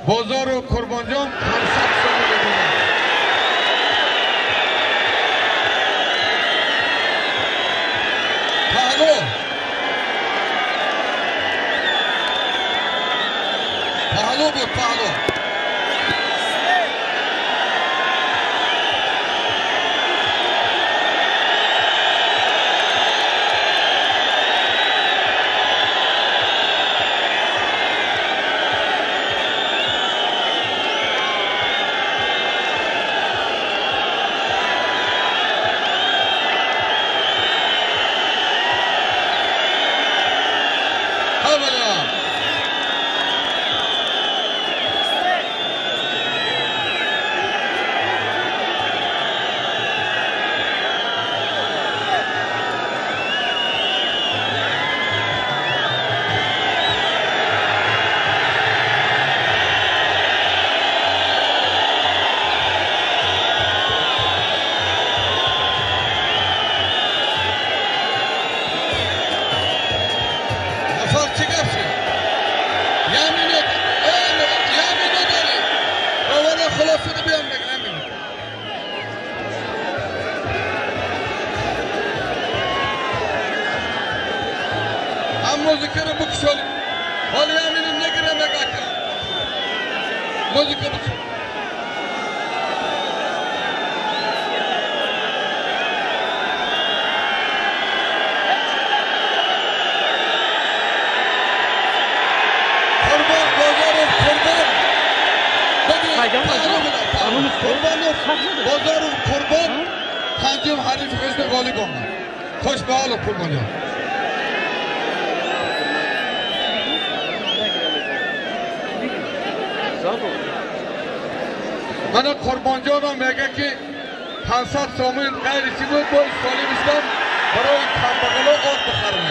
Бозору Қурбонҷон 500 сомонӣ медодам. Паҳлу паҳлу буд, паҳлу. Музыка букшоли. Ҳоли ҳаминим негирам ака. Музыка букшоли. Қурбонов Бозоров Қурбон панҷум ҳарифи худро ғолиб омад. Хуш ба ҳолат Қурбонҷон. Мана Қурбонҷонам мегӯяд ки 500 сомон ғайри чӣ буд, бо солим ислом барои камбағало орд бихарам.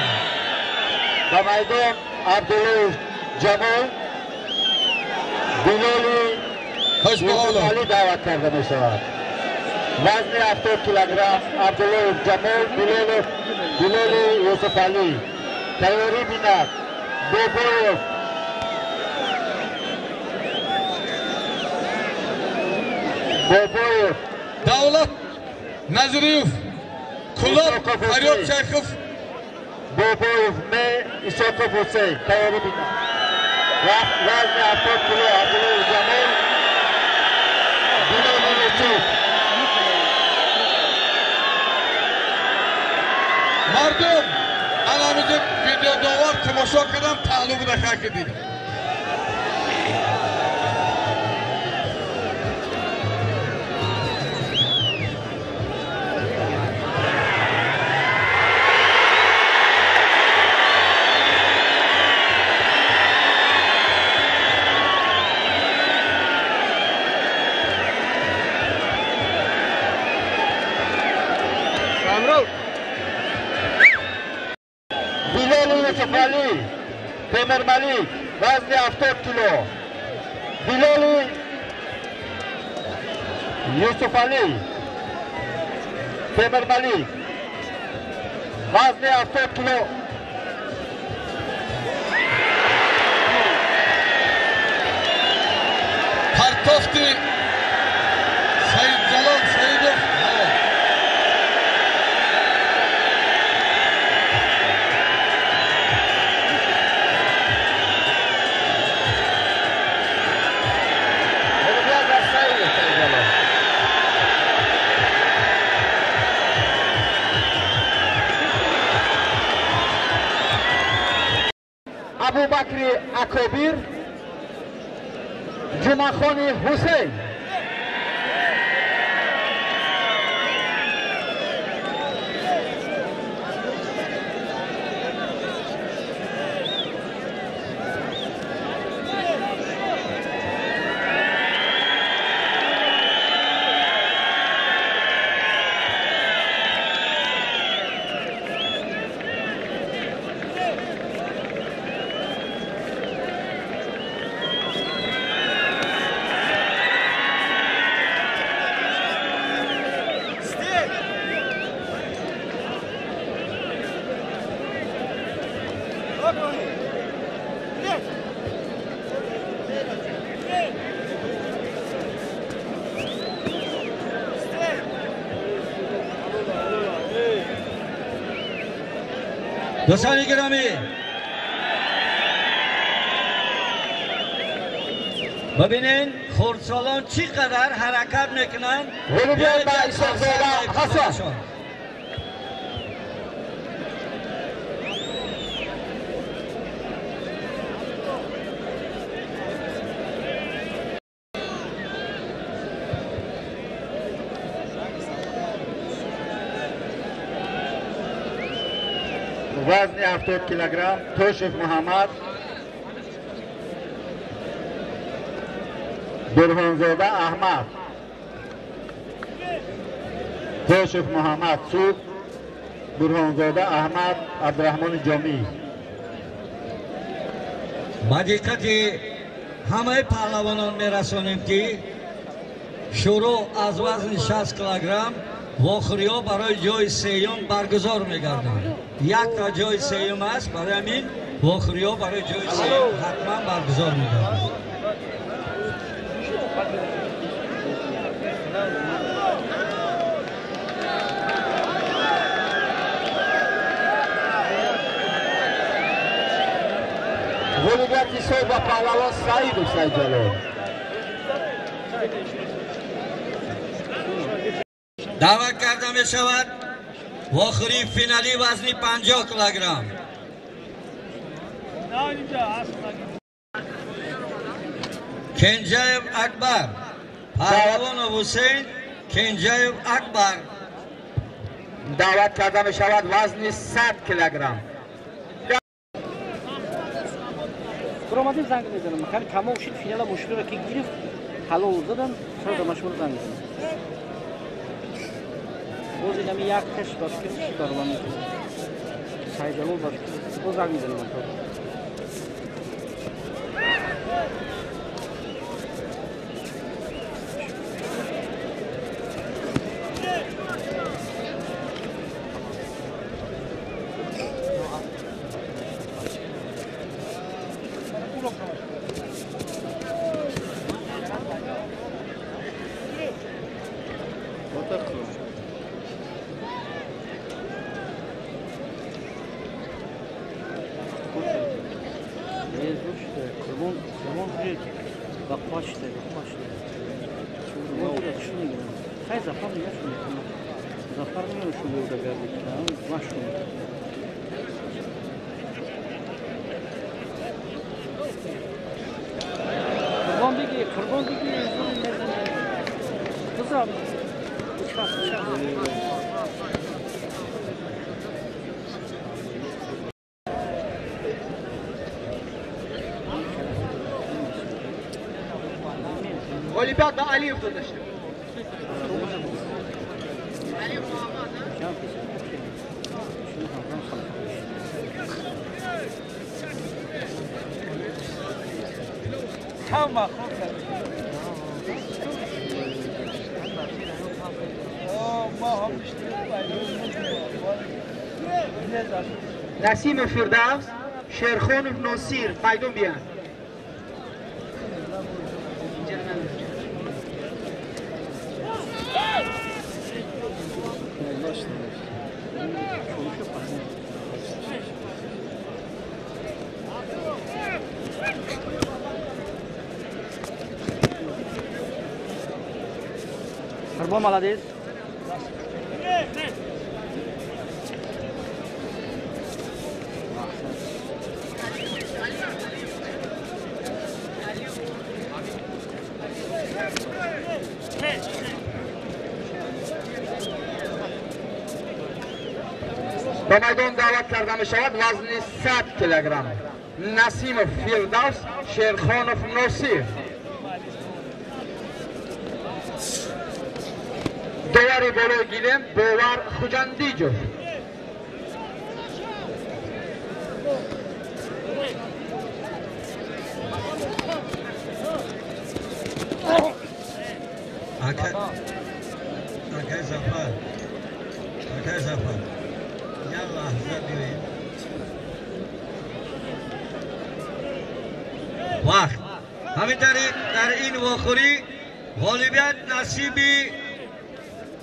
Ба майдон Абдуллоев Ҷамол Билоли Юсуфалӣ даъват карда мешавад. Вазни 70 килограмм Абдуллоев Ҷамол Билоли Юсуфалӣ. Тайёрӣ бинад Бобоев Бобоев Давлат Назриев Кулоб Фарёд Шайхов Бобоев М. Исоков Ҳусейн. Тайёрӣ бинад. Вазни 70 кило Абдуллоев Ҷамол Билоли Юсуф. Мардум ана ҳаминҷо видеодовар тамошо кардам, паҳлӯ буда ки дидам. Юсуфалӣ Темирмалик вазни 70 кило. Билоли Юсуфалӣ Темирмалик вазни 70 кило. Партофти Саидҷалол Саидов ҳаво. Абубакри Акобир Ҷумъахони Ҳусейн. Дӯстони гиромӣ, бибинед хурдсолон чӣ қадар ҳаракат мекунанд. Ғолибият ба Исоқзода Ҳасан. Вазни 70 килограмм Тошев Муҳаммад Бурҳонзода Аҳмад. Тошев Муҳаммад Сух Бурҳонзода Аҳмад Абдураҳмони Ҷомӣ. Ба диққати ҳамаи паҳлавонон мерасонем ки шурӯъ аз вазни 60 килограмм вохӯриҳо барои ҷои сеюм баргузор мегарданд. Якта ҷои сеюм аст, барои ҳамин вохӯриҳо барои ҷои сеюм ҳатман баргузор мегарданд. Ғолибияти ҳисоб ба паҳлавон Саидов Саидҷалол. Даъват карда мешавад вохӯрии финалӣ вазни 50 килограмм. Кенҷаев Акбар Паҳлавонов Ҳусейн, Кенҷаев Акбар. Даъват карда мешавад вазни 100 килограмм. Баромадем, занг мезанам. Ками тамом шуд, финала мошинро ки гирифт, ҳалол задан, сразу машҳур занг мезанам. Боз инами як каш ба фикр чӣ баромад мекунад. Сайҷалол ба фикр боз занг мезанам. Ғолибият ба Алиев дода шуд. Насимов Фирдавс, Шерхонов Носир, майдон биёнд. Қурбон, молодец. Ба майдон даъват карда мешавад вазни 100 килограмм. Насимов Фирдавс, Шерхонов Носир. Довари болои гилем Бовар Хуҷандиҷов. Акай Зафар, акай Зафар, як лаҳза биёед. Вақт. Ҳамин тариқ дар ин вохӯрӣ ғолибият насиби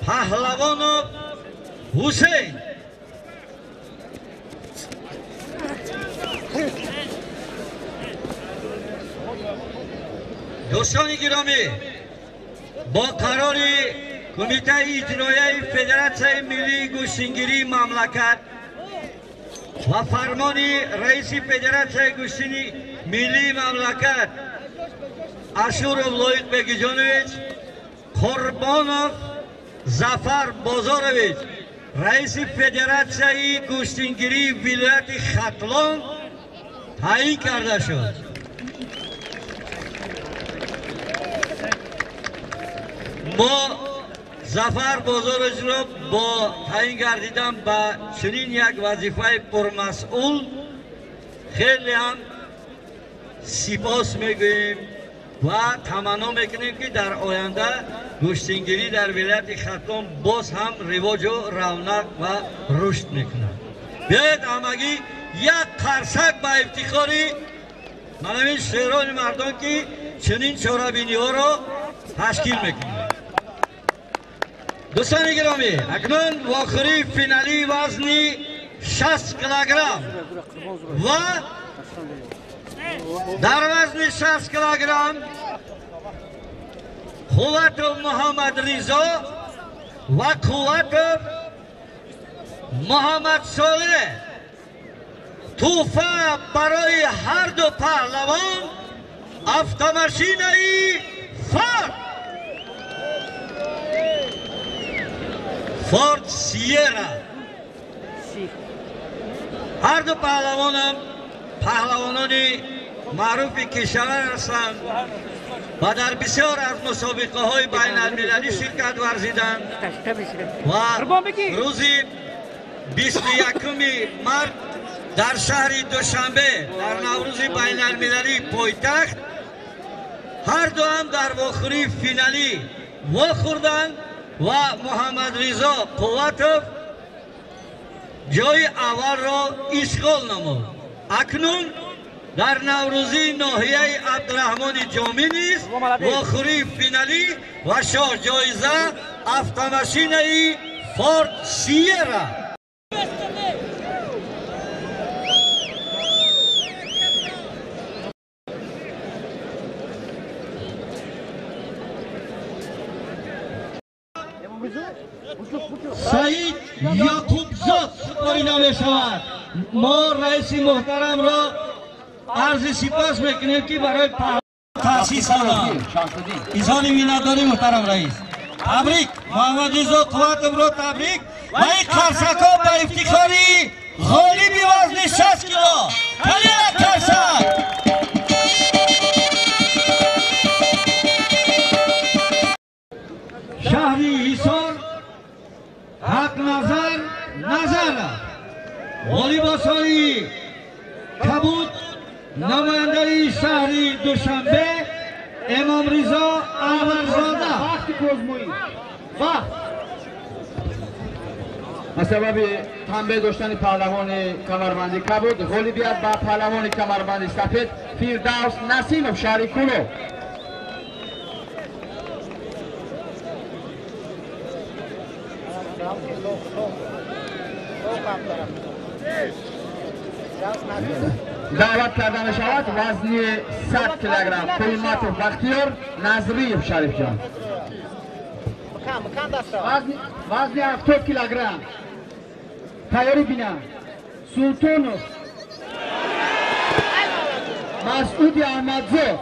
Паҳлавонов Ҳусейн. Дӯстони гиромӣ, бо қарори Кумитаи иҷроияи Федератсияи миллии гӯштингирии мамлакат ва фармони раиси Федератсияи гӯштини миллии мамлакат Ашуров Лоиқ Бегиҷонович, Қурбонов Зафар Бозорович, раиси Федератсияи гӯштингирии вилояти Хатлон таъин карда шуд. Мо Зафар Бозоровичро бо таъин гардидан ба чунин як вазифаи пурмасъул хеле ҳам сипос мегӯем ва таманно мекунем, ки дар оянда гӯштингирӣ дар вилояти Хатлон боз ҳам ривоҷу равнақ ва рушд мекунад. Биёед ҳамагӣ як қарсак ба ифтихори манамин шерони мардон, ки чунин чорабиниҳоро ташкил мекунанд. Дӯстони гиромӣ, акнун вохӯрии финалии вазни 60 килограмм ва дар вазни 60 килограмм Қувватов Муҳаммад Ризо ва Қувватов Муҳаммад Солеҳ. Тӯҳфа барои ҳар ду паҳлавон автомашинаи Форд. Форд Сиера. Ҳар ду паҳлавонам паҳлавонони маъруфи кишвар ҳастанд ва дар бисёр аз мусобиқаҳои байналмилалӣ ширкат варзиданд ва рӯзи 21 март дар шаҳри Душанбе дар Наврӯзи байналмилалии пойтахт ҳар дуам дар вохӯрии финалӣ вохӯрданд ва Муҳаммадризо Қувватов ҷои аввалро ишғол намуд. Акнун дар Наврӯзии ноҳияи Абдураҳмони Ҷомӣ низ вохӯрии финалӣ ва шоҳҷоиза автомашинаи Форд Сиера. Саид Яқубзод супорида мешавад. Мо раиси муҳтарамро арзи сипос мекунем, ки барои таъсис доданд. Изҳори миннатдорӣ, муҳтарам раис. Табрик Муҳаммадризо Қувватовро, табрик ва ин қарсакҳо ба ифтихори ғолиби вазни 60 кило. Калия қарсак! Шаҳри Ҳисор Ҳақназар Назаров, ғолибосои кабуд намояндаи шаҳри Душанбе Эмомризо Анварзода. Ба сабаби танбеҳ доштани паҳлавони камарбанди кабуд ғолибият ба паҳлавони камарбанди сафед Фирдавс Насимов, шаҳри Кӯлоб. Даъват карда мешавад вазни 100 килограмм Қулматов Бахтиёр, Назриев Шарифҷон. Вазни 70 килограмм тайёрӣ бина Султонов Масуди Аҳмадзод,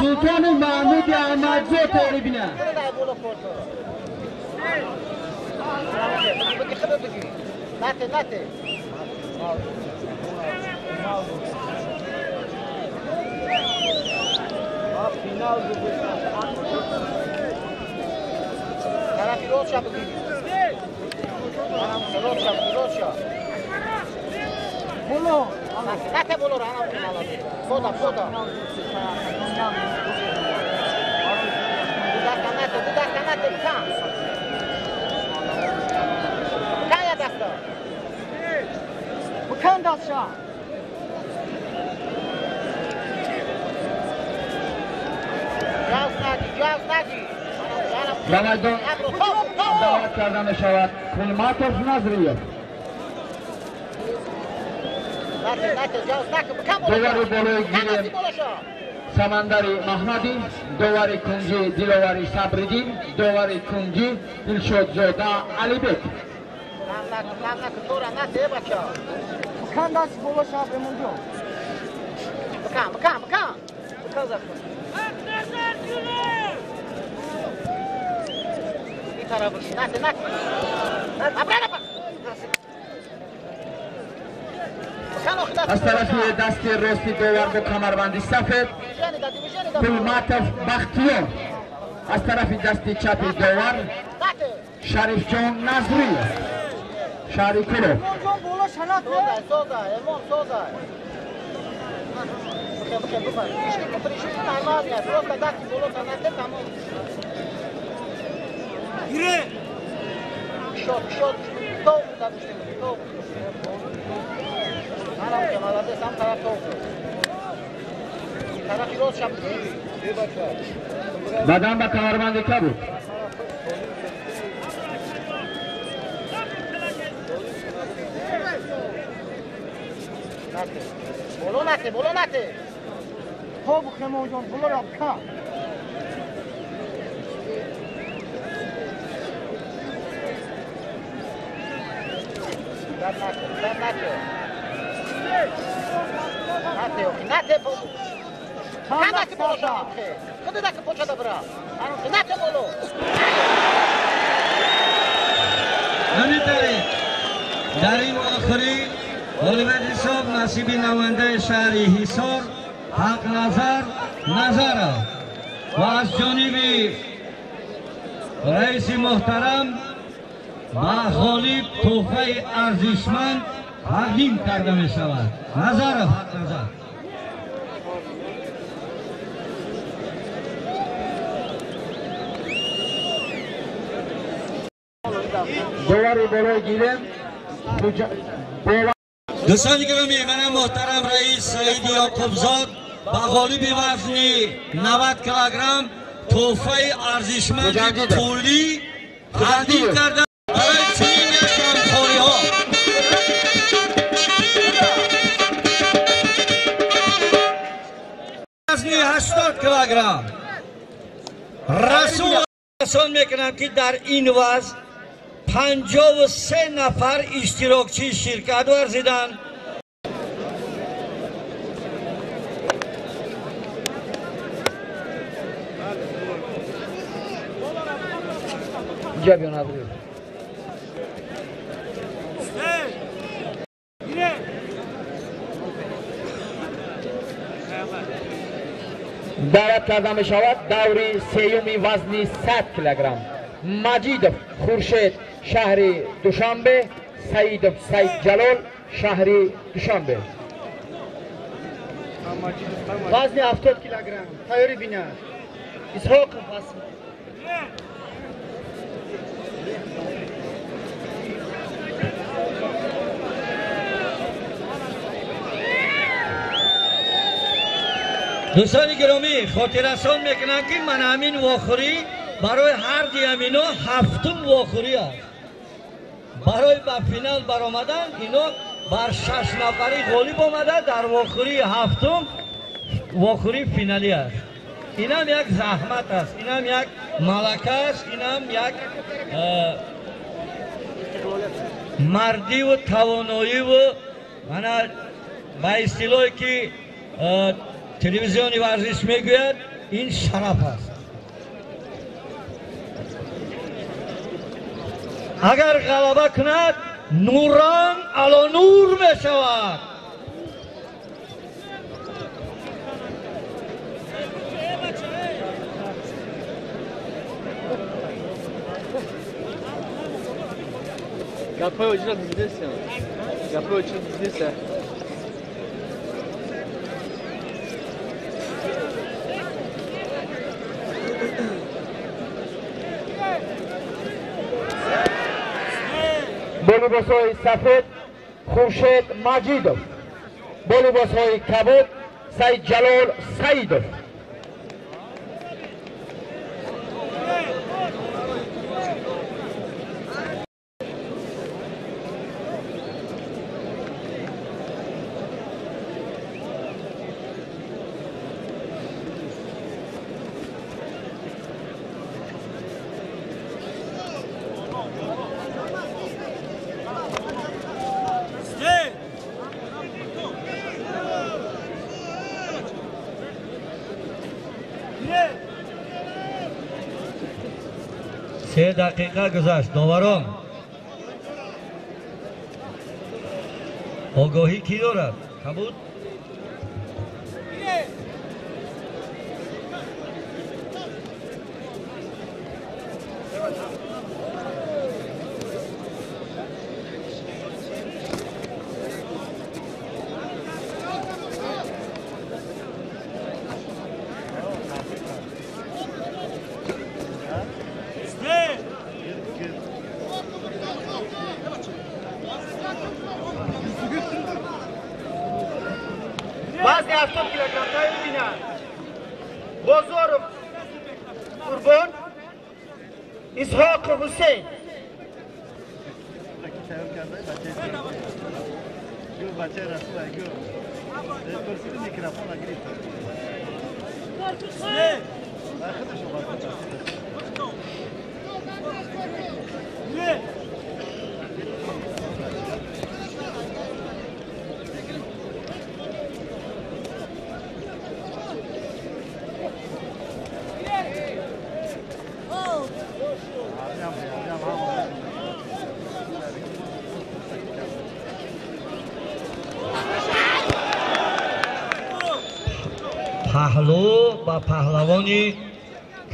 Султонов Маҳмуди Аҳмадзод тайёрӣ бина. Ба майдон даъват карда мешавад Қулматов Назриев. Довари болои гирем Самандари Маҳмадӣ, довари кунҷӣ Диловари Сабриддин, довари кунҷӣ Дилшодзода Алибек. Аз тарафи дасти рости довар бо камарбанди сафед Қулматов Бахтиёр, аз тарафи дасти чапи довар Шарифҷон Назриев, шаҳри Кӯлоб. Баъдан ба камарбанди кабуд. Ҳамин тариқ дар ин охирӣ ғолибияти ҳисоб насиби намояндаи шаҳри Ҳисор Ҳақназар Назаров ва аз ҷониби раиси муҳтарам ба ғолиб тӯҳфаи арзишманд тақдим карда мешавад. Назаров Ҳақназар. Довари болои гилем. Дӯстони гиромӣ, манам муҳтарам раис Саиди Ёқубзод ба ғолиби вазни 90 килограмм тӯҳфаи арзишманди пулӣ тақдим карда барои чунин як ғамхориҳо. Вазни 80 килограмм Расул расон мекунам, ки дар ин вазн 53 нафар иштирокчӣ ширкат варзиданд. Инҷа биён, Абрӯ. Даъват карда мешавад даври сеюми вазни 100 килограмм. Маҷидов Хуршед, шаҳри Душанбе, Саидов Саидҷалол, шаҳри Душанбе. Вазни 70 килограмм. Тайёрӣ бинад. Исҳоқов аст. Дӯстони гиромӣ, хотиррасон мекунам, ки ман ҳамин вохӯрӣ барои ҳар дуям ино ҳафтум вохӯрӣ аст. Барои ба финал баромадан ино бар шаш нафарӣ ғолиб омада, дар вохӯрии ҳафтум вохӯрии финалӣ аст. Инам як заҳмат аст, инам як малака аст, инам як мардиву тавоноиву мана ба истилоҳе ки телевизиони варзиш мегӯяд, ин шараф аст. Агар ғалаба кунад, нуран ало нур мешавад. Гапҳои оҷиро дидесем. Гапҳои оҷиро дидесем. Бо либосҳои сафед Хуршед Маҷидов, бо либосҳои кабуд Саидҷалол Саидов. 3 дақиқа гузашт. Доварон, огоҳӣ кӣ дорад? Кабуд. Вазни 70 килограмм тайёрӣ бинад. Бозоров Қурбон, Исҳоқов Ҳусейн. Паҳлӯ ба паҳлавони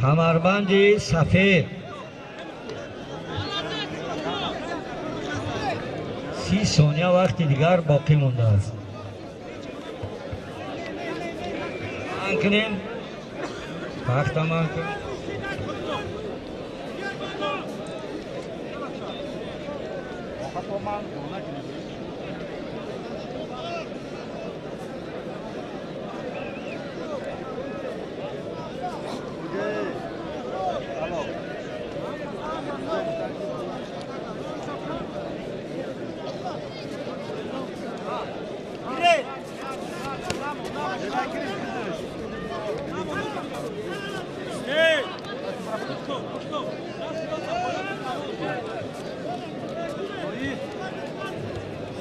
камарбанди сафед. 30 сония вақти дигар боқӣ мондааст. Ман кунем. Вақта ман кунем.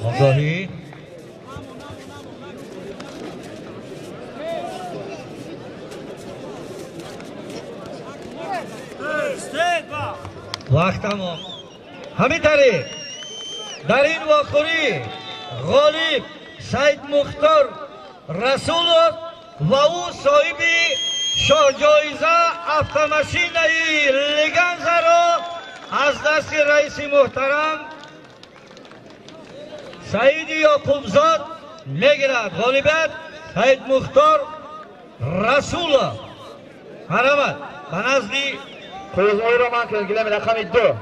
Огоҳӣ. Вақт тамом. Ҳамин тариқ дар ин вохӯрӣ ғолиб Саидмухтор Расулов ва ӯ соҳиби шоҳҷоиза автомашинаи Леганзаро аз дасти раиси муҳтарам Саиди Ёқубзод мегирад. Ғолибият Саидмухтор Расулов. Марҳамат ба назди қӯзоиро ман кунед. Гилеми рақами 2.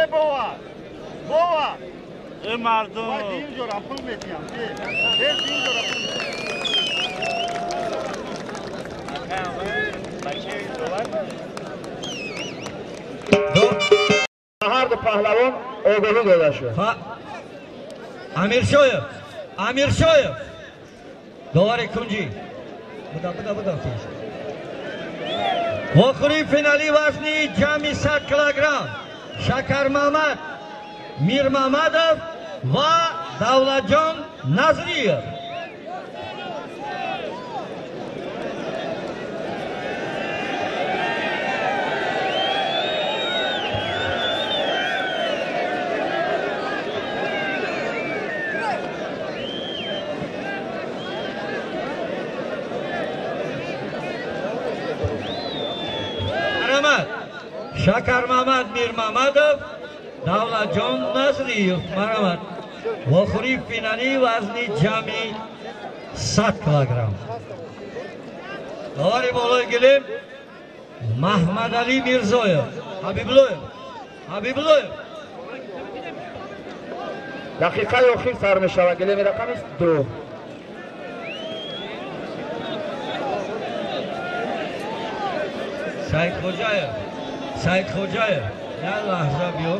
Э бова! Бова! Э мардум! Вай дин ҷора пул метиҳам. Э дин ҷора пул метиҳам. Ҳар ду паҳлавон огоҳӣ дода шуд. Амиршоев, Амиршоев, довари кунҷӣ. Буда, буда, буда. Вохӯрии финалӣ вазни ҷамъи 100 килограмм Шакармамад Мирмамадов ва Давлатҷон Назриев. Шакармамад Мирмамадов, Давлатҷон Назриев. Марҳамат. Вохӯрии финалӣ вазни ҷамъи 100 килограмм. Довари болои гилем Маҳмадалӣ Мирзоев. Ҳабибуллоев. Ҳабибуллоев. Дақиқаи охир сар мешавад. Гилеми рақами 2. Саидхоҷаев. Саидхоҷаев, як лаҳза биё.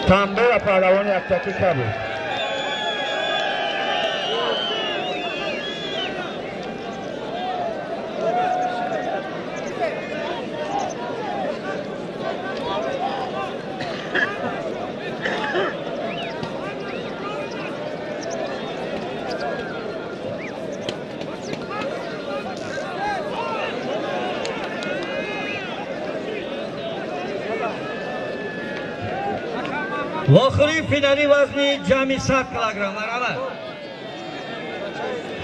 Танбе ва паҳлавони яктакӣ кабуд. Вохӯрии финалӣ вазни ҷамъи 100 килограмм. Марҳамат.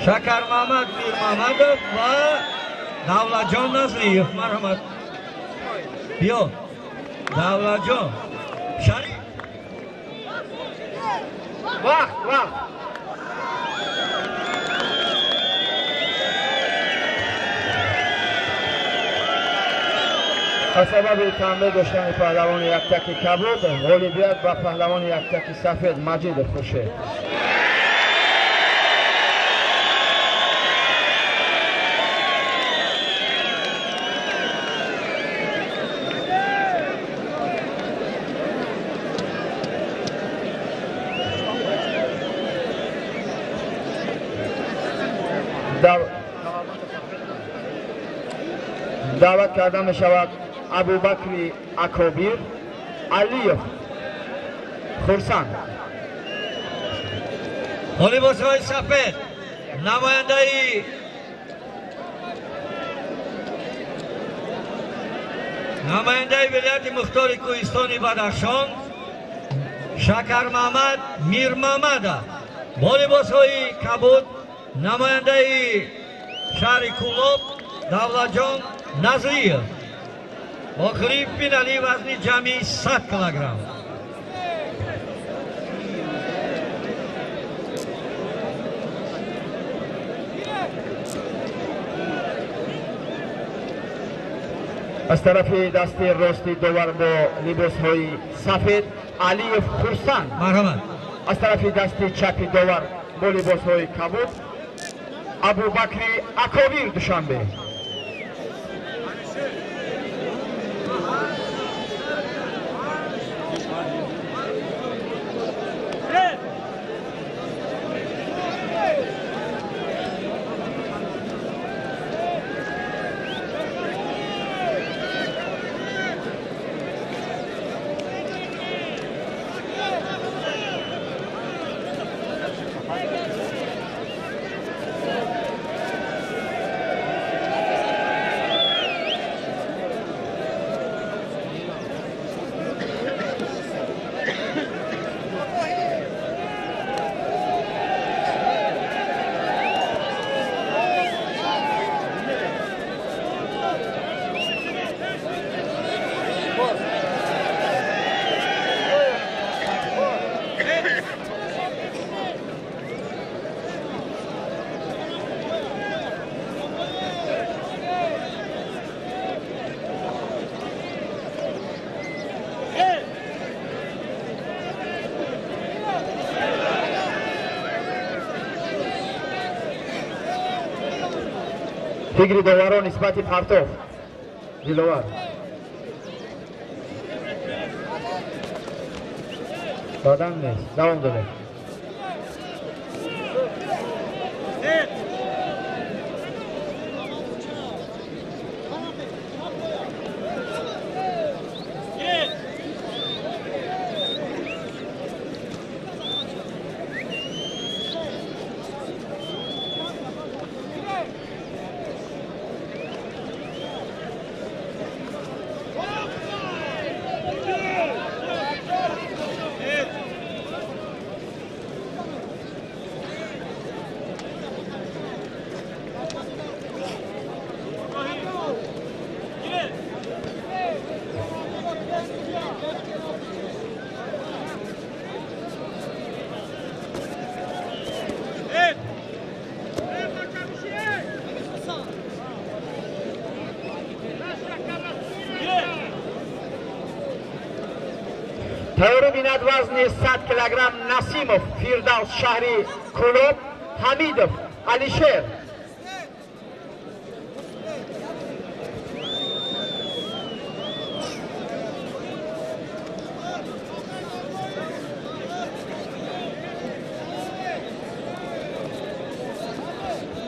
Шакармамад Мирмамадов ва Давлатҷон Назриев. Марҳамат. Биё. Давлатҷон. Шариф. Вақт, вақт. Аз сабаби танбе доштани паҳлавони яктаки кабуд, ғолибият ба паҳлавони яктаки сафед Маҷидов Хуршед. Даъват карда мешавад Абубакри Акобир, Алиев Хурсанд. Бо либосҳои сафед намояндаи вилояти мухтори кӯҳистони Бадахшон Шакармаҳмад Мирмаҳмадов. Бо либосҳои кабуд намояндаи шаҳри Кӯлоб Давлатҷон Назриев. Охири финали вазни ҷамъи 100 килограмм. Аз тарафи дасти рости довар бо либосҳои сафед Алиев Хурсанд. Марҳамат. Аз тарафи дасти чапи довар бо либосҳои кабуд Абубакри Акобир, Душанбе. Фикри доварон нисбати партов. Диловар. Баъдан нест. Давом дорем. Тайёрӣ бинад вазни 100 килограмм Насимов Фирдавс, шаҳри Кӯлоб, Ҳамидов Алишер.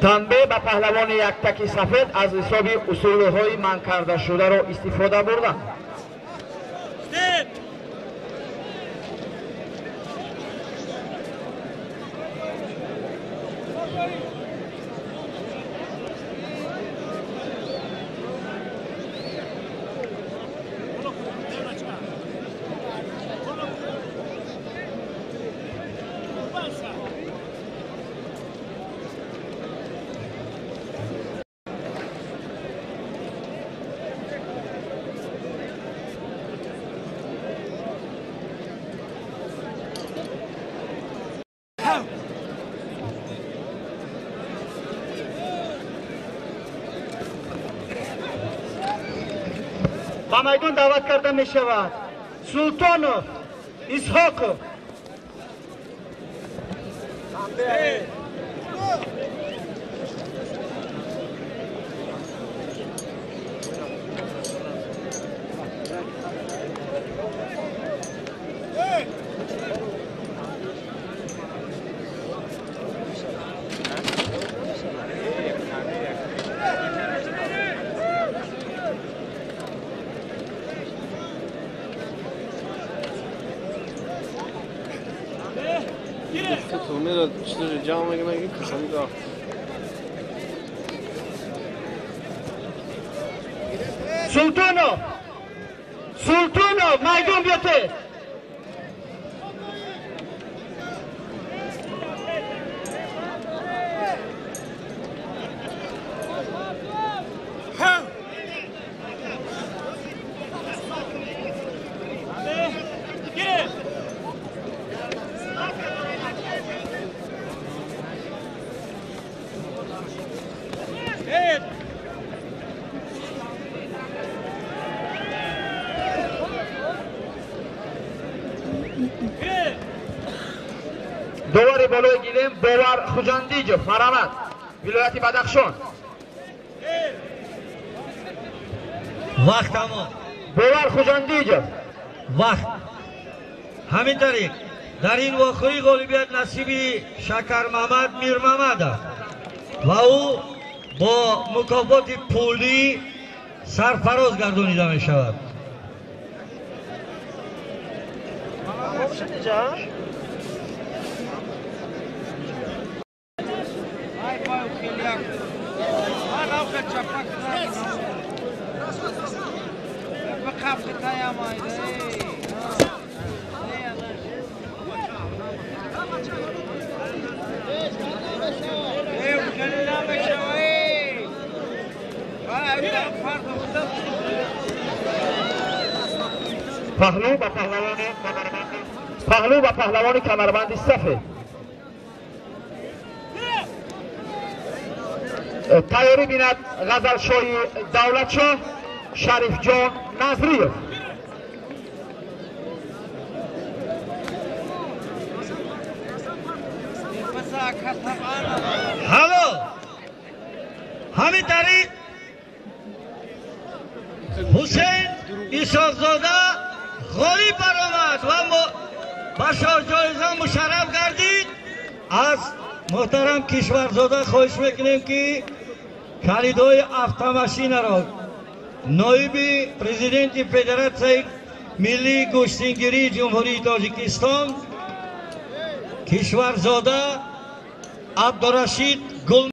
Танбе ба паҳлавони яктаки сафед аз ҳисоби усулҳои манъ кардашударо истифода бурданд. Ба майдон даъват карда мешавад Султонов Исҳоқов. Султонов! Султонов, майдон биёте! Довари болои гилем Бовар Хуҷандиҷов, марҳамат, вилояти Бадахшон. Вақт тамом. Бовар Хуҷандиҷов. Вақт. Ҳамин тариқ дар ин вохӯрӣ ғолибият насиби Шакармамад Мирмамадов ва ӯ бо мукофоти пулӣ сарфароз гардонида мешавад. پهلو و پهلوان کمربند سفید. تیاری بیند غزلشاهی دولتشاه شریف جان نظریف. هلو همین طریق حسین ایساقزاده غالب برآمد و ба шоҳҷоиза мушарраф гардид. Аз муҳтарам Кишварзода хоҳиш мекунем, ки калидҳои автомашинаро ноиби президенти Федератсияи миллии гӯштингирии Ҷумҳурии Тоҷикистон Кишварзода Абдурашид Гул